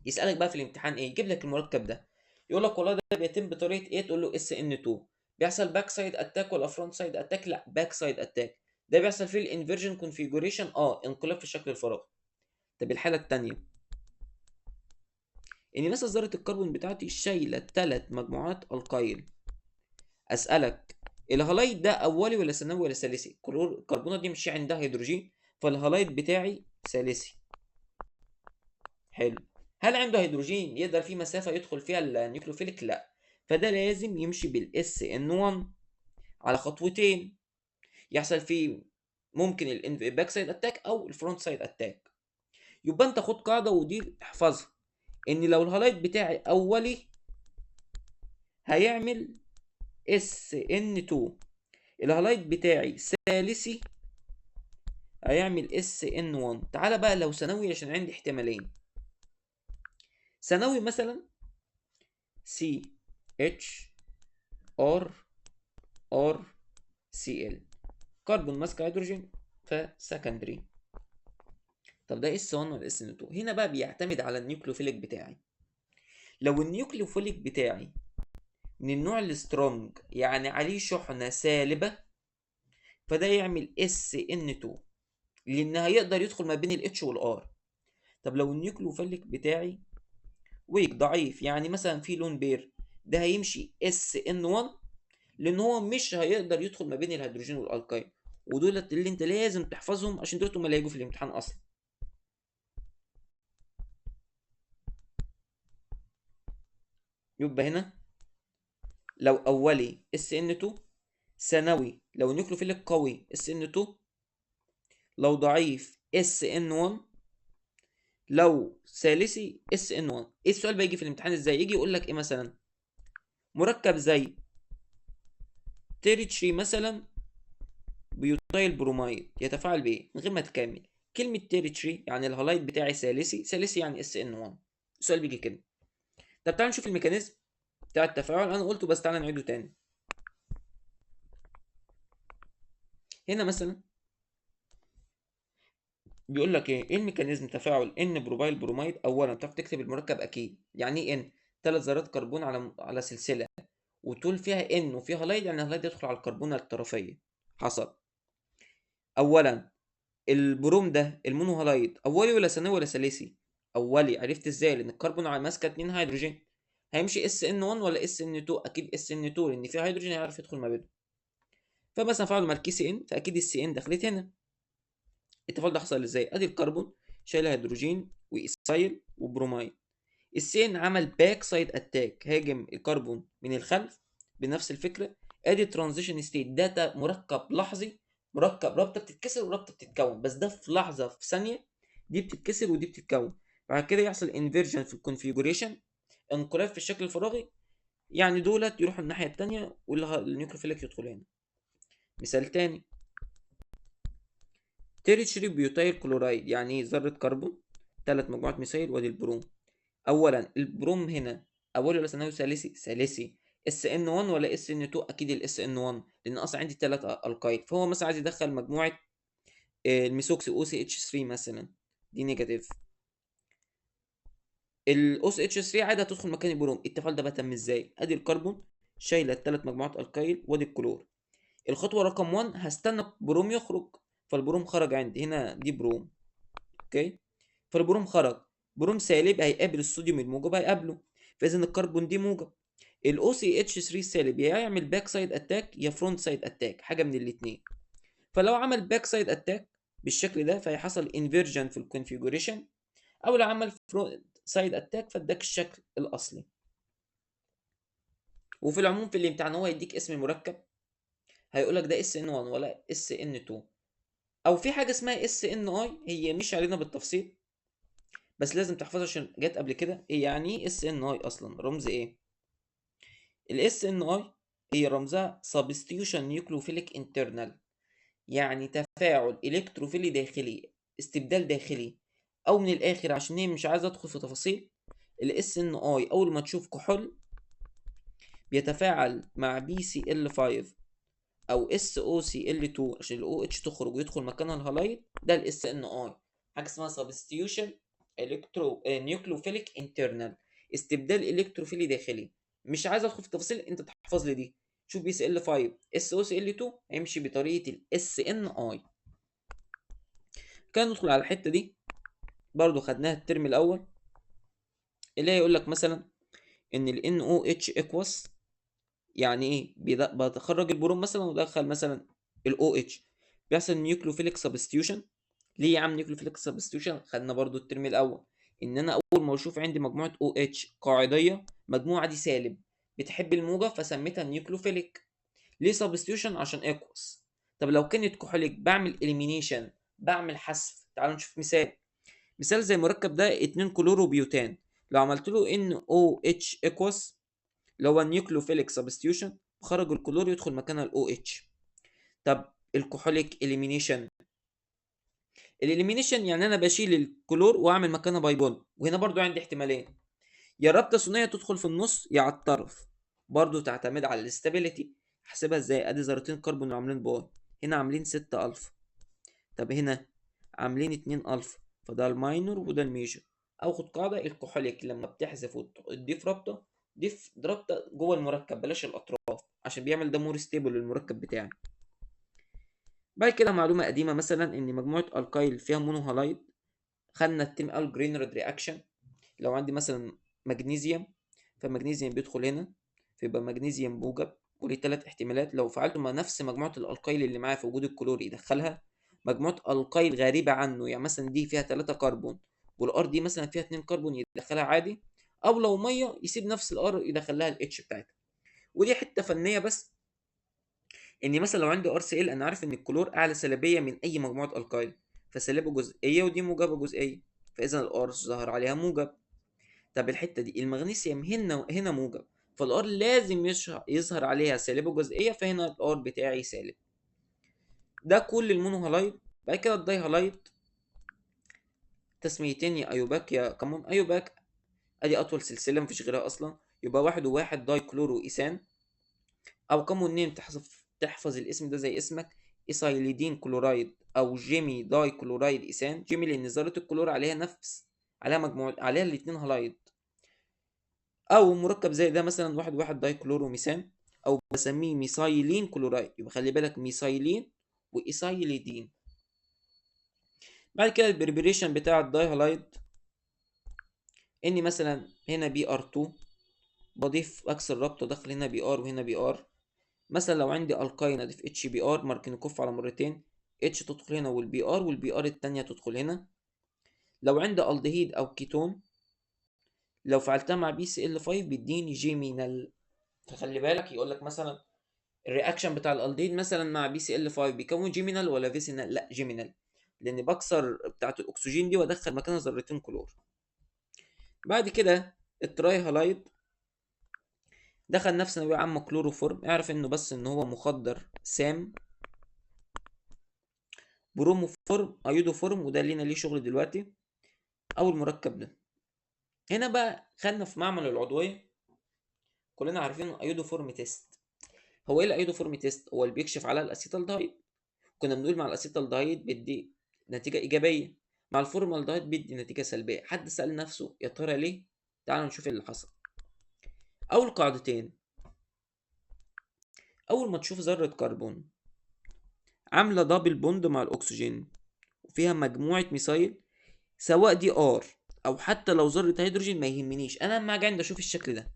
يسالك بقى في الامتحان ايه؟ يجيب لك المركب ده يقول لك والله ده بيتم بطريقة ايه؟ تقول له SN 2. بيحصل back side attack ولا front side attack؟ لا back side attack. ده بيحصل فيه ال inversion configuration، انقلاب في الشكل الفراغي. طب الحالة الثانية ان مثلا ذره الكربون بتاعتي شايله 3 مجموعات alkyl. اسالك ال halide ده اولي ولا ثانوي ولا ثالثي؟ الكربونه دي مش عندها هيدروجين، فال halide بتاعي ثالثي. حلو، هل عنده هيدروجين يقدر في مسافة يدخل فيها ال nucleophilic؟ لا، فده لازم يمشي بال SN 1 على خطوتين، يحصل فيه ممكن ال back side attack او ال front side attack. يبقى انت خد قاعدة ودي احفظها، ان لو ال halide بتاعي اولي هيعمل SN 2، ال halide بتاعي ثالثي هيعمل SN 1. تعالى بقى لو ثانوي عشان عندي احتمالين. ثانوي مثلا C H R R Cl، كربون ماسك هيدروجين ف secondary. طب ده S 1 ولا SN 2؟ هنا بقى بيعتمد على ال nucleophilic بتاعي. لو ال nucleophilic بتاعي من النوع ال strong يعني عليه شحنة سالبة، فده يعمل SN 2 لان هيقدر يدخل ما بين ال H وال R. طب لو ال nucleophilic بتاعي weak ضعيف يعني مثلا في lone pair، ده هيمشي SN 1 لان هو مش هيقدر يدخل ما بين الهيدروجين وال alkyl، ودولت اللي انت لازم تحفظهم عشان دولت هم اللي هيجوا في الامتحان اصلا. يبقى هنا لو اولي SN 2، ثانوي لو nucleophilic قوي SN 2، لو ضعيف SN 1، لو ثالثي SN 1. ايه السؤال بيجي في الامتحان ازاي؟ يجي يقول لك ايه مثلا؟ مركب زي tertiary مثلا butyl bromide يتفاعل بايه؟ من غير ما تكمل كلمة tertiary يعني ال halide بتاعي ثالثي، ثالثي يعني SN 1. السؤال بيجي كده. طب تعالى نشوف ال mechanism بتاع التفاعل، انا قلته بس تعالى نعيده تاني. هنا مثلا بيقول لك ايه؟ ايه ال mechanism تفاعل n-propyl bromide؟ اولا تعرف تكتب المركب اكيد، يعني ايه n؟ 3 ذرات كربون على سلسلة وطول فيها N وفيها halide، يعني ال halide يدخل على الكربونه الطرفيه. حصل. اولا البروم ده ال monohalide اولي ولا ثانوي ولا ثالثي؟ اولي. عرفت ازاي؟ لان الكربون على ماسكه 2 هيدروجين. هيمشي SN 1 ولا SN 2؟ اكيد SN 2 لان في هيدروجين هيعرف يدخل ما بينهم. فمثلا فعلوا مع ال KCN، فاكيد ال CN دخلت هنا. التفاعل ده حصل ازاي؟ ادي الكربون شايل هيدروجين و ethyl و bromide. ال CN عمل back side attack، هاجم الكربون من الخلف بنفس الفكرة. ادي transition state، ده مركب لحظي، مركب رابطه بتتكسر ورابطه بتتكون، بس ده في لحظة في ثانية، دي بتتكسر ودي بتتكون. بعد كده يحصل inversion في ال configuration، انقلاب في الشكل الفراغي، يعني دولت يروحوا الناحية الثانية وال nucleophilic يدخل هنا. مثال تاني tertiary butyl chloride، يعني ذره كربون 3 مجموعات methyl وادي البروم. اولا البروم هنا اولي ولا ثانوي ثالثي؟ ثالثي. SN 1 ولا SN 2؟ اكيد ال SN 1 لان اصلا عندي 3 alkyl. فهو مثلا عايز يدخل مجموعة ال methoxy OCH 3 مثلا، دي negative. ال OCH 3 عادي هتدخل مكان البروم. التفاعل ده بقى تم ازاي؟ ادي الكربون شايله 3 مجموعات alkyl وادي الكلور. الخطوة رقم 1 هستنى بروم يخرج، فالبروم خرج عندي هنا، دي بروم. okay، فالبروم خرج، بروم سالب هيقابل الصوديوم الموجب هيقابله، فاذا الكربون دي موجب. ال OCH 3 سالب يا يعمل back side attack يا front side attack، حاجة من الاثنين. فلو عمل back side attack بالشكل ده فهيحصل inversion في ال configuration، او لو عمل front side attack فاداك الشكل الاصلي. وفي العموم في الامتحان هو هيديك اسم المركب، هيقولك ده SN 1 ولا SN 2، او في حاجة اسمها SNi، هي مش علينا بالتفصيل بس لازم تحفظها عشان جت قبل كده. ايه يعني ايه SNi اصلا؟ رمز ايه ال SNi؟ هي رمزها substitution nucleophilic internal، يعني تفاعل الكتروفيلي داخلي، استبدال داخلي. او من الاخر عشان هي مش عايز ادخل في تفاصيل، ال SNi اول ما تشوف كحول بيتفاعل مع PCl 5 او SOCl 2 عشان ال OH تخرج ويدخل مكانها ال halide، ده ال SNi، حاجة اسمها substitution electro nucleophilic internal، استبدال الكتروفيلي داخلي. مش عايز ادخل في التفاصيل، انت تحفظ لي دي. شوف PCl 5 SOCl 2 هيمشي بطريقة ال SNi. كان ندخل على الحتة دي برضو خدناها الترم الاول، اللي هي يقول لك مثلا ان ال NOH aqueous يعني ايه؟ بتخرج البروم مثلا ودخل مثلا ال OH، بيحصل nucleophilic substitution. ليه يا عم nucleophilic substitution؟ خدنا برضو الترم الاول ان انا اول ما اشوف عندي مجموعة OH قاعديه، مجموعة دي سالب بتحب الموجب فسميتها nucleophilic. ليه substitution؟ عشان aqueous. طب لو كانت كحوليك بعمل elimination، بعمل حذف. تعالوا نشوف مثال. مثال زي المركب ده 2 chlorobutane، لو عملت له NOH aqueous اللي هو nucleophilic substitution، خرج الكلور يدخل مكانها ال OH. طب ال كحوليك elimination، ال elimination يعني انا بشيل الكلور واعمل مكانها pi bond. وهنا برضو عندي احتمالين، يا رابطه ثنائية تدخل في النص يا على الطرف، برضو تعتمد على ال stability. احسبها ازاي؟ ادي ذرتين كربون عاملين pi، هنا عاملين 6 الفا، طب هنا عاملين 2 الفا، فده ال minor وده ال major. او خد قاعدة ال كحوليك لما بتحذف وتضيف رابطه، ضيف رابطه جوه المركب بلاش الاطراف عشان بيعمل ده more stable للمركب بتاعي. بعد كده معلومة قديمة مثلا ان مجموعة alkyl فيها monohalide، خدنا التيم ال Grignard reaction. لو عندي مثلا مغنيسيوم، فمغنيسيوم بيدخل هنا فيبقى مغنيسيوم موجب، وليه 3 احتمالات. لو فعلته مع نفس مجموعة ال alkyl اللي معايا في وجود الكلور يدخلها، مجموعة alkyl غريبة عنه يعني مثلا دي فيها 3 كربون وال R دي مثلا فيها 2 كربون يدخلها عادي، او لو مية يسيب نفس ال R يدخلها ال H بتاعتها. ودي حتة فنية بس، ان مثلا لو عندي RCl انا عارف ان الكلور اعلى سلبية من اي مجموعة alkyl، فسالبه جزئية ودي موجبه جزئية، فاذا ال R ظهر عليها موجب. طب الحتة دي المغنيسيوم هنا موجب، فال R لازم يظهر عليها سالبه جزئية، فهنا ال R بتاعي سالب. ده كل ال monohalide. بعد كده ال dihalide تسميتين، يا IUPAC يا common. IUPAC ادي اطول سلسلة مفيش غيرها اصلا، يبقى 1 و1 dichloroethane، او common name تحفظ الاسم ده زي اسمك، ethylidene chloride او gemi dichloride ethane. gemi لان ذره الكلور عليها نفس، عليها مجموعة، عليها الاثنين halide. او مركب زي ده مثلا 1 1 dichloromethane، او بسميه methylene chloride، يبقى خلي بالك methylene و ethylidene. بعد كده ال preparation بتاع ال dihalide، اني مثلا هنا Br 2 بضيف اكسر رابطه داخل هنا Br وهنا Br. مثلا لو عندي alkyne اضيف HBr ماركينكوف على مرتين، H تدخل هنا وال Br وال Br التانية تدخل هنا. لو عندي الدهيد او كيتون لو فعلتها مع PCl 5 بيديني geminal. فخلي بالك يقول لك مثلا ال reaction بتاع الالدهيد مثلا مع PCl 5 بيكون geminal ولا vicinal؟ لا geminal، لان بكسر بتاعه الاكسجين دي وادخل مكانها ذرتين كلور. بعد كده ال trihalide دخل نفس ثانوية عامة كلوروفورم، اعرف انه بس ان هو مخدر سام. bromoform iodoform، وده لينا ليه شغل دلوقتي. اول مركب ده هنا بقى خدنا في معمل العضوية كلنا عارفين iodoform test. هو ايه ال iodoform test؟ هو اللي بيكشف على ال acetaldehyde. كنا بنقول مع ال acetaldehyde بيدي نتيجة ايجابية، مع الفورمالدهايد بيدي نتيجة سلبية. حد سأل نفسه يا ترى ليه؟ تعالوا نشوف اللي حصل. اول قاعدتين، اول ما تشوف ذره كربون عامله double bond مع الاكسجين وفيها مجموعة methyl، سواء دي R او حتى لو ذره هيدروجين ما يهمنيش، انا لما اجي عند اشوف الشكل ده،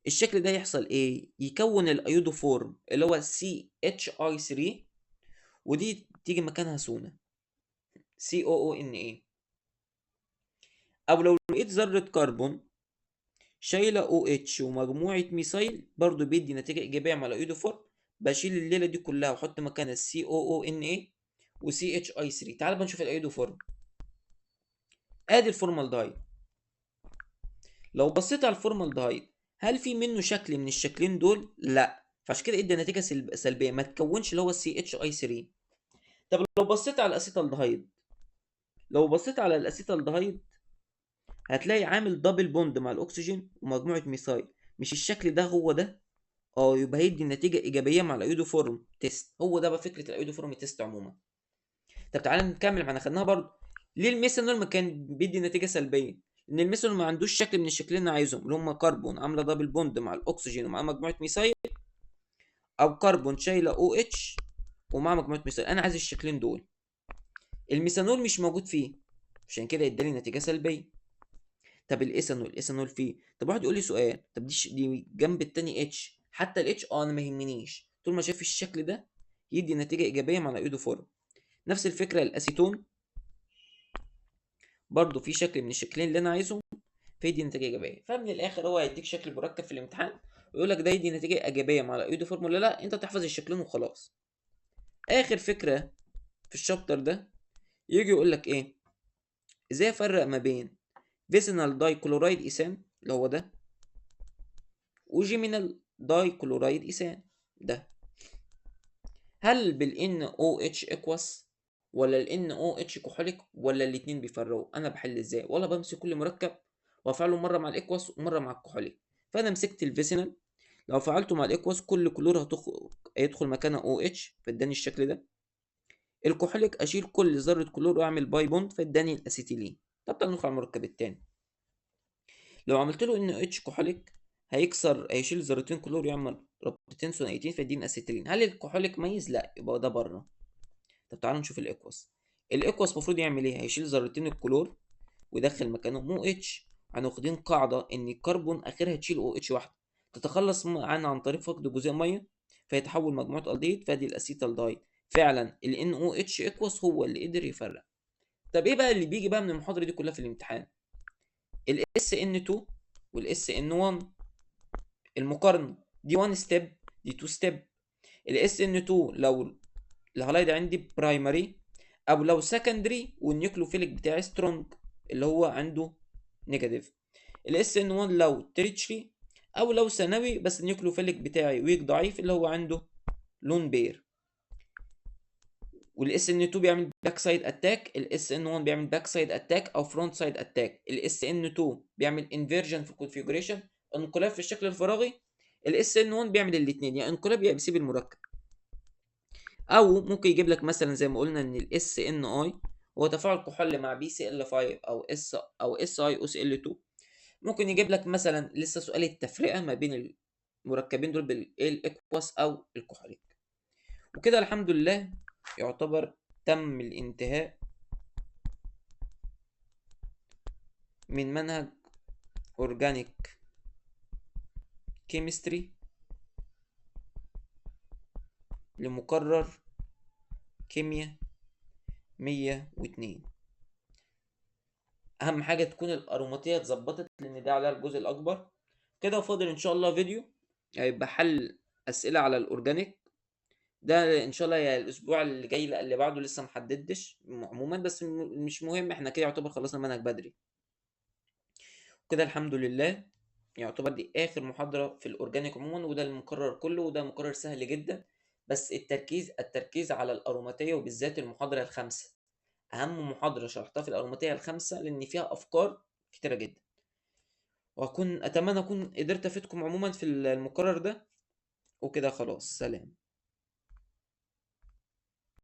الشكل ده يحصل ايه؟ يكون ال iodoform اللي هو CHI 3، ودي تيجي مكانها سونا COONA. او لو لقيت ذره كربون شايله OH ومجموعة methyl برضو بيدي نتيجة ايجابية مع ال iodoform، بشيل الليلة دي كلها واحط مكانها COONA و CHI 3. تعال بقى نشوف ال iodoform. ادي الفورمالدهايد. لو بصيت على الفورمالدهايد هل في منه شكل من الشكلين دول؟ لا، فعشان كده ادى نتيجة سلبية، ما تكونش اللي هو CHI 3. طب لو بصيت على ال acetaldehyde، لو بصيت على ال acetaldehyde هتلاقي عامل double bond مع الاكسجين ومجموعة methyl، مش الشكل ده هو ده؟ يبقى هيدي نتيجة ايجابية مع ال iodoform test. هو ده بقى فكرة ال iodoform test عموما. طب تعالى نكمل، ما احنا خدناها برضه. ليه الميثانول ما كان بيدي نتيجة سلبية؟ ان الميثانول ما عندوش شكل من الشكلين اللي انا عايزهم، اللي هم كربون عامله double bond مع الاكسجين ومع مجموعة methyl، او كربون شايله OH ومع مجموعة methyl. انا عايز الشكلين دول، الميثانول مش موجود فيه، عشان كده اداني نتيجة سلبية. طب الايثانول، الايثانول فيه. طب واحد يقول لي سؤال، طب دي جنب التاني H، حتى ال H انا ما يهمنيش، طول ما شايف الشكل ده يدي نتيجة ايجابية مع ال iodoform. نفس الفكرة الاسيتون برضو في شكل من الشكلين اللي انا عايزهم فيدي نتيجة ايجابية. فمن الاخر هو هيديك شكل مركب في الامتحان ويقول لك ده يدي نتيجة ايجابية مع ال iodoform ولا لا، انت تحفظ الشكلين وخلاص. اخر فكرة في ال chapter ده يجي يقول لك ايه؟ ازاي افرق ما بين vicinal dichloride ethane اللي هو ده، و geminal dichloride ethane ده؟ هل بال NaOH aqueous ولا ال NaOH كحوليك ولا الاتنين بيفرقوا؟ انا بحل ازاي؟ ولا بمسك كل مركب وافعله مرة مع ال aqueous ومرة مع الكحوليك. فانا مسكت ال vicinal، لو فعلته مع ال aqueous كل كلور هيدخل مكانه OH فاداني الشكل ده. الكحوليك اشيل كل ذره كلور واعمل pi bond فاداني الاسيتيلين. طب تعالى ندخل على المركب التاني. لو عملت له NaOH كحوليك هيكسر، هيشيل ذرتين كلور ويعمل رابطتين ثنائيتين فيديني اسيتيلين. هل الكحوليك ميز؟ لا، يبقى ده بره. طب تعالوا نشوف ال aqueous. ال aqueous المفروض يعمل ايه؟ هيشيل ذرتين الكلور ويدخل مكانهم OH. احنا واخدين قاعدة ان الكربون اخرها تشيل OH واحدة، تتخلص عنها عن طريق فقد جزيء مية فيتحول مجموعة الدهيد، فادي ال acetaldehyde. فعلا ال NaOH aqueous هو اللي قدر يفرق. طب ايه بقى اللي بيجي بقى من المحاضرة دي كلها في الامتحان؟ ال SN2 وال SN1 المقارنة، دي 1 step دي 2 step. ال SN2 لو ال halide عندي primary او لو secondary وال nucleophilic بتاعي strong اللي هو عنده negative. ال SN1 لو tertiary او لو ثانوي بس ال nucleophilic بتاعي weak ضعيف اللي هو عنده lone pair. وال SN 2 بيعمل back side attack، ال SN 1 بيعمل back side attack او front side attack. ال SN 2 بيعمل inversion في ال configuration، انقلاب في الشكل الفراغي. ال SN 1 بيعمل الاثنين، يا انقلاب يا بيسيب المركب. او ممكن يجيب لك مثلا زي ما قلنا ان ال SNi هو تفاعل كحول مع PCl 5 او اس او SiOCl 2. ممكن يجيب لك مثلا لسه سؤال التفرقة ما بين المركبين دول بال aqueous او الكحوليك. وكده الحمد لله يعتبر تم الانتهاء من منهج organic chemistry لمقرر كيمياء 102. اهم حاجة تكون الأروماتية اتظبطت لان ده عليها الجزء الاكبر كده. وفاضل ان شاء الله فيديو هيبقى حل اسئلة على ال organic ده ان شاء الله، يا الاسبوع اللي جاي لا اللي بعده لسه محددش عموما، بس مش مهم، احنا كده يعتبر خلصنا المنهج بدري كده الحمد لله. يعتبر دي اخر محاضرة في ال organic عموما، وده المقرر كله، وده مقرر سهل جدا، بس التركيز على الاروماتيه وبالذات المحاضرة الخامسة، اهم محاضرة شرحتها في الاروماتيه الخامسة لان فيها افكار كتيرة جدا. اتمنى اكون قدرت افيدكم عموما في المقرر ده، وكده خلاص، سلام.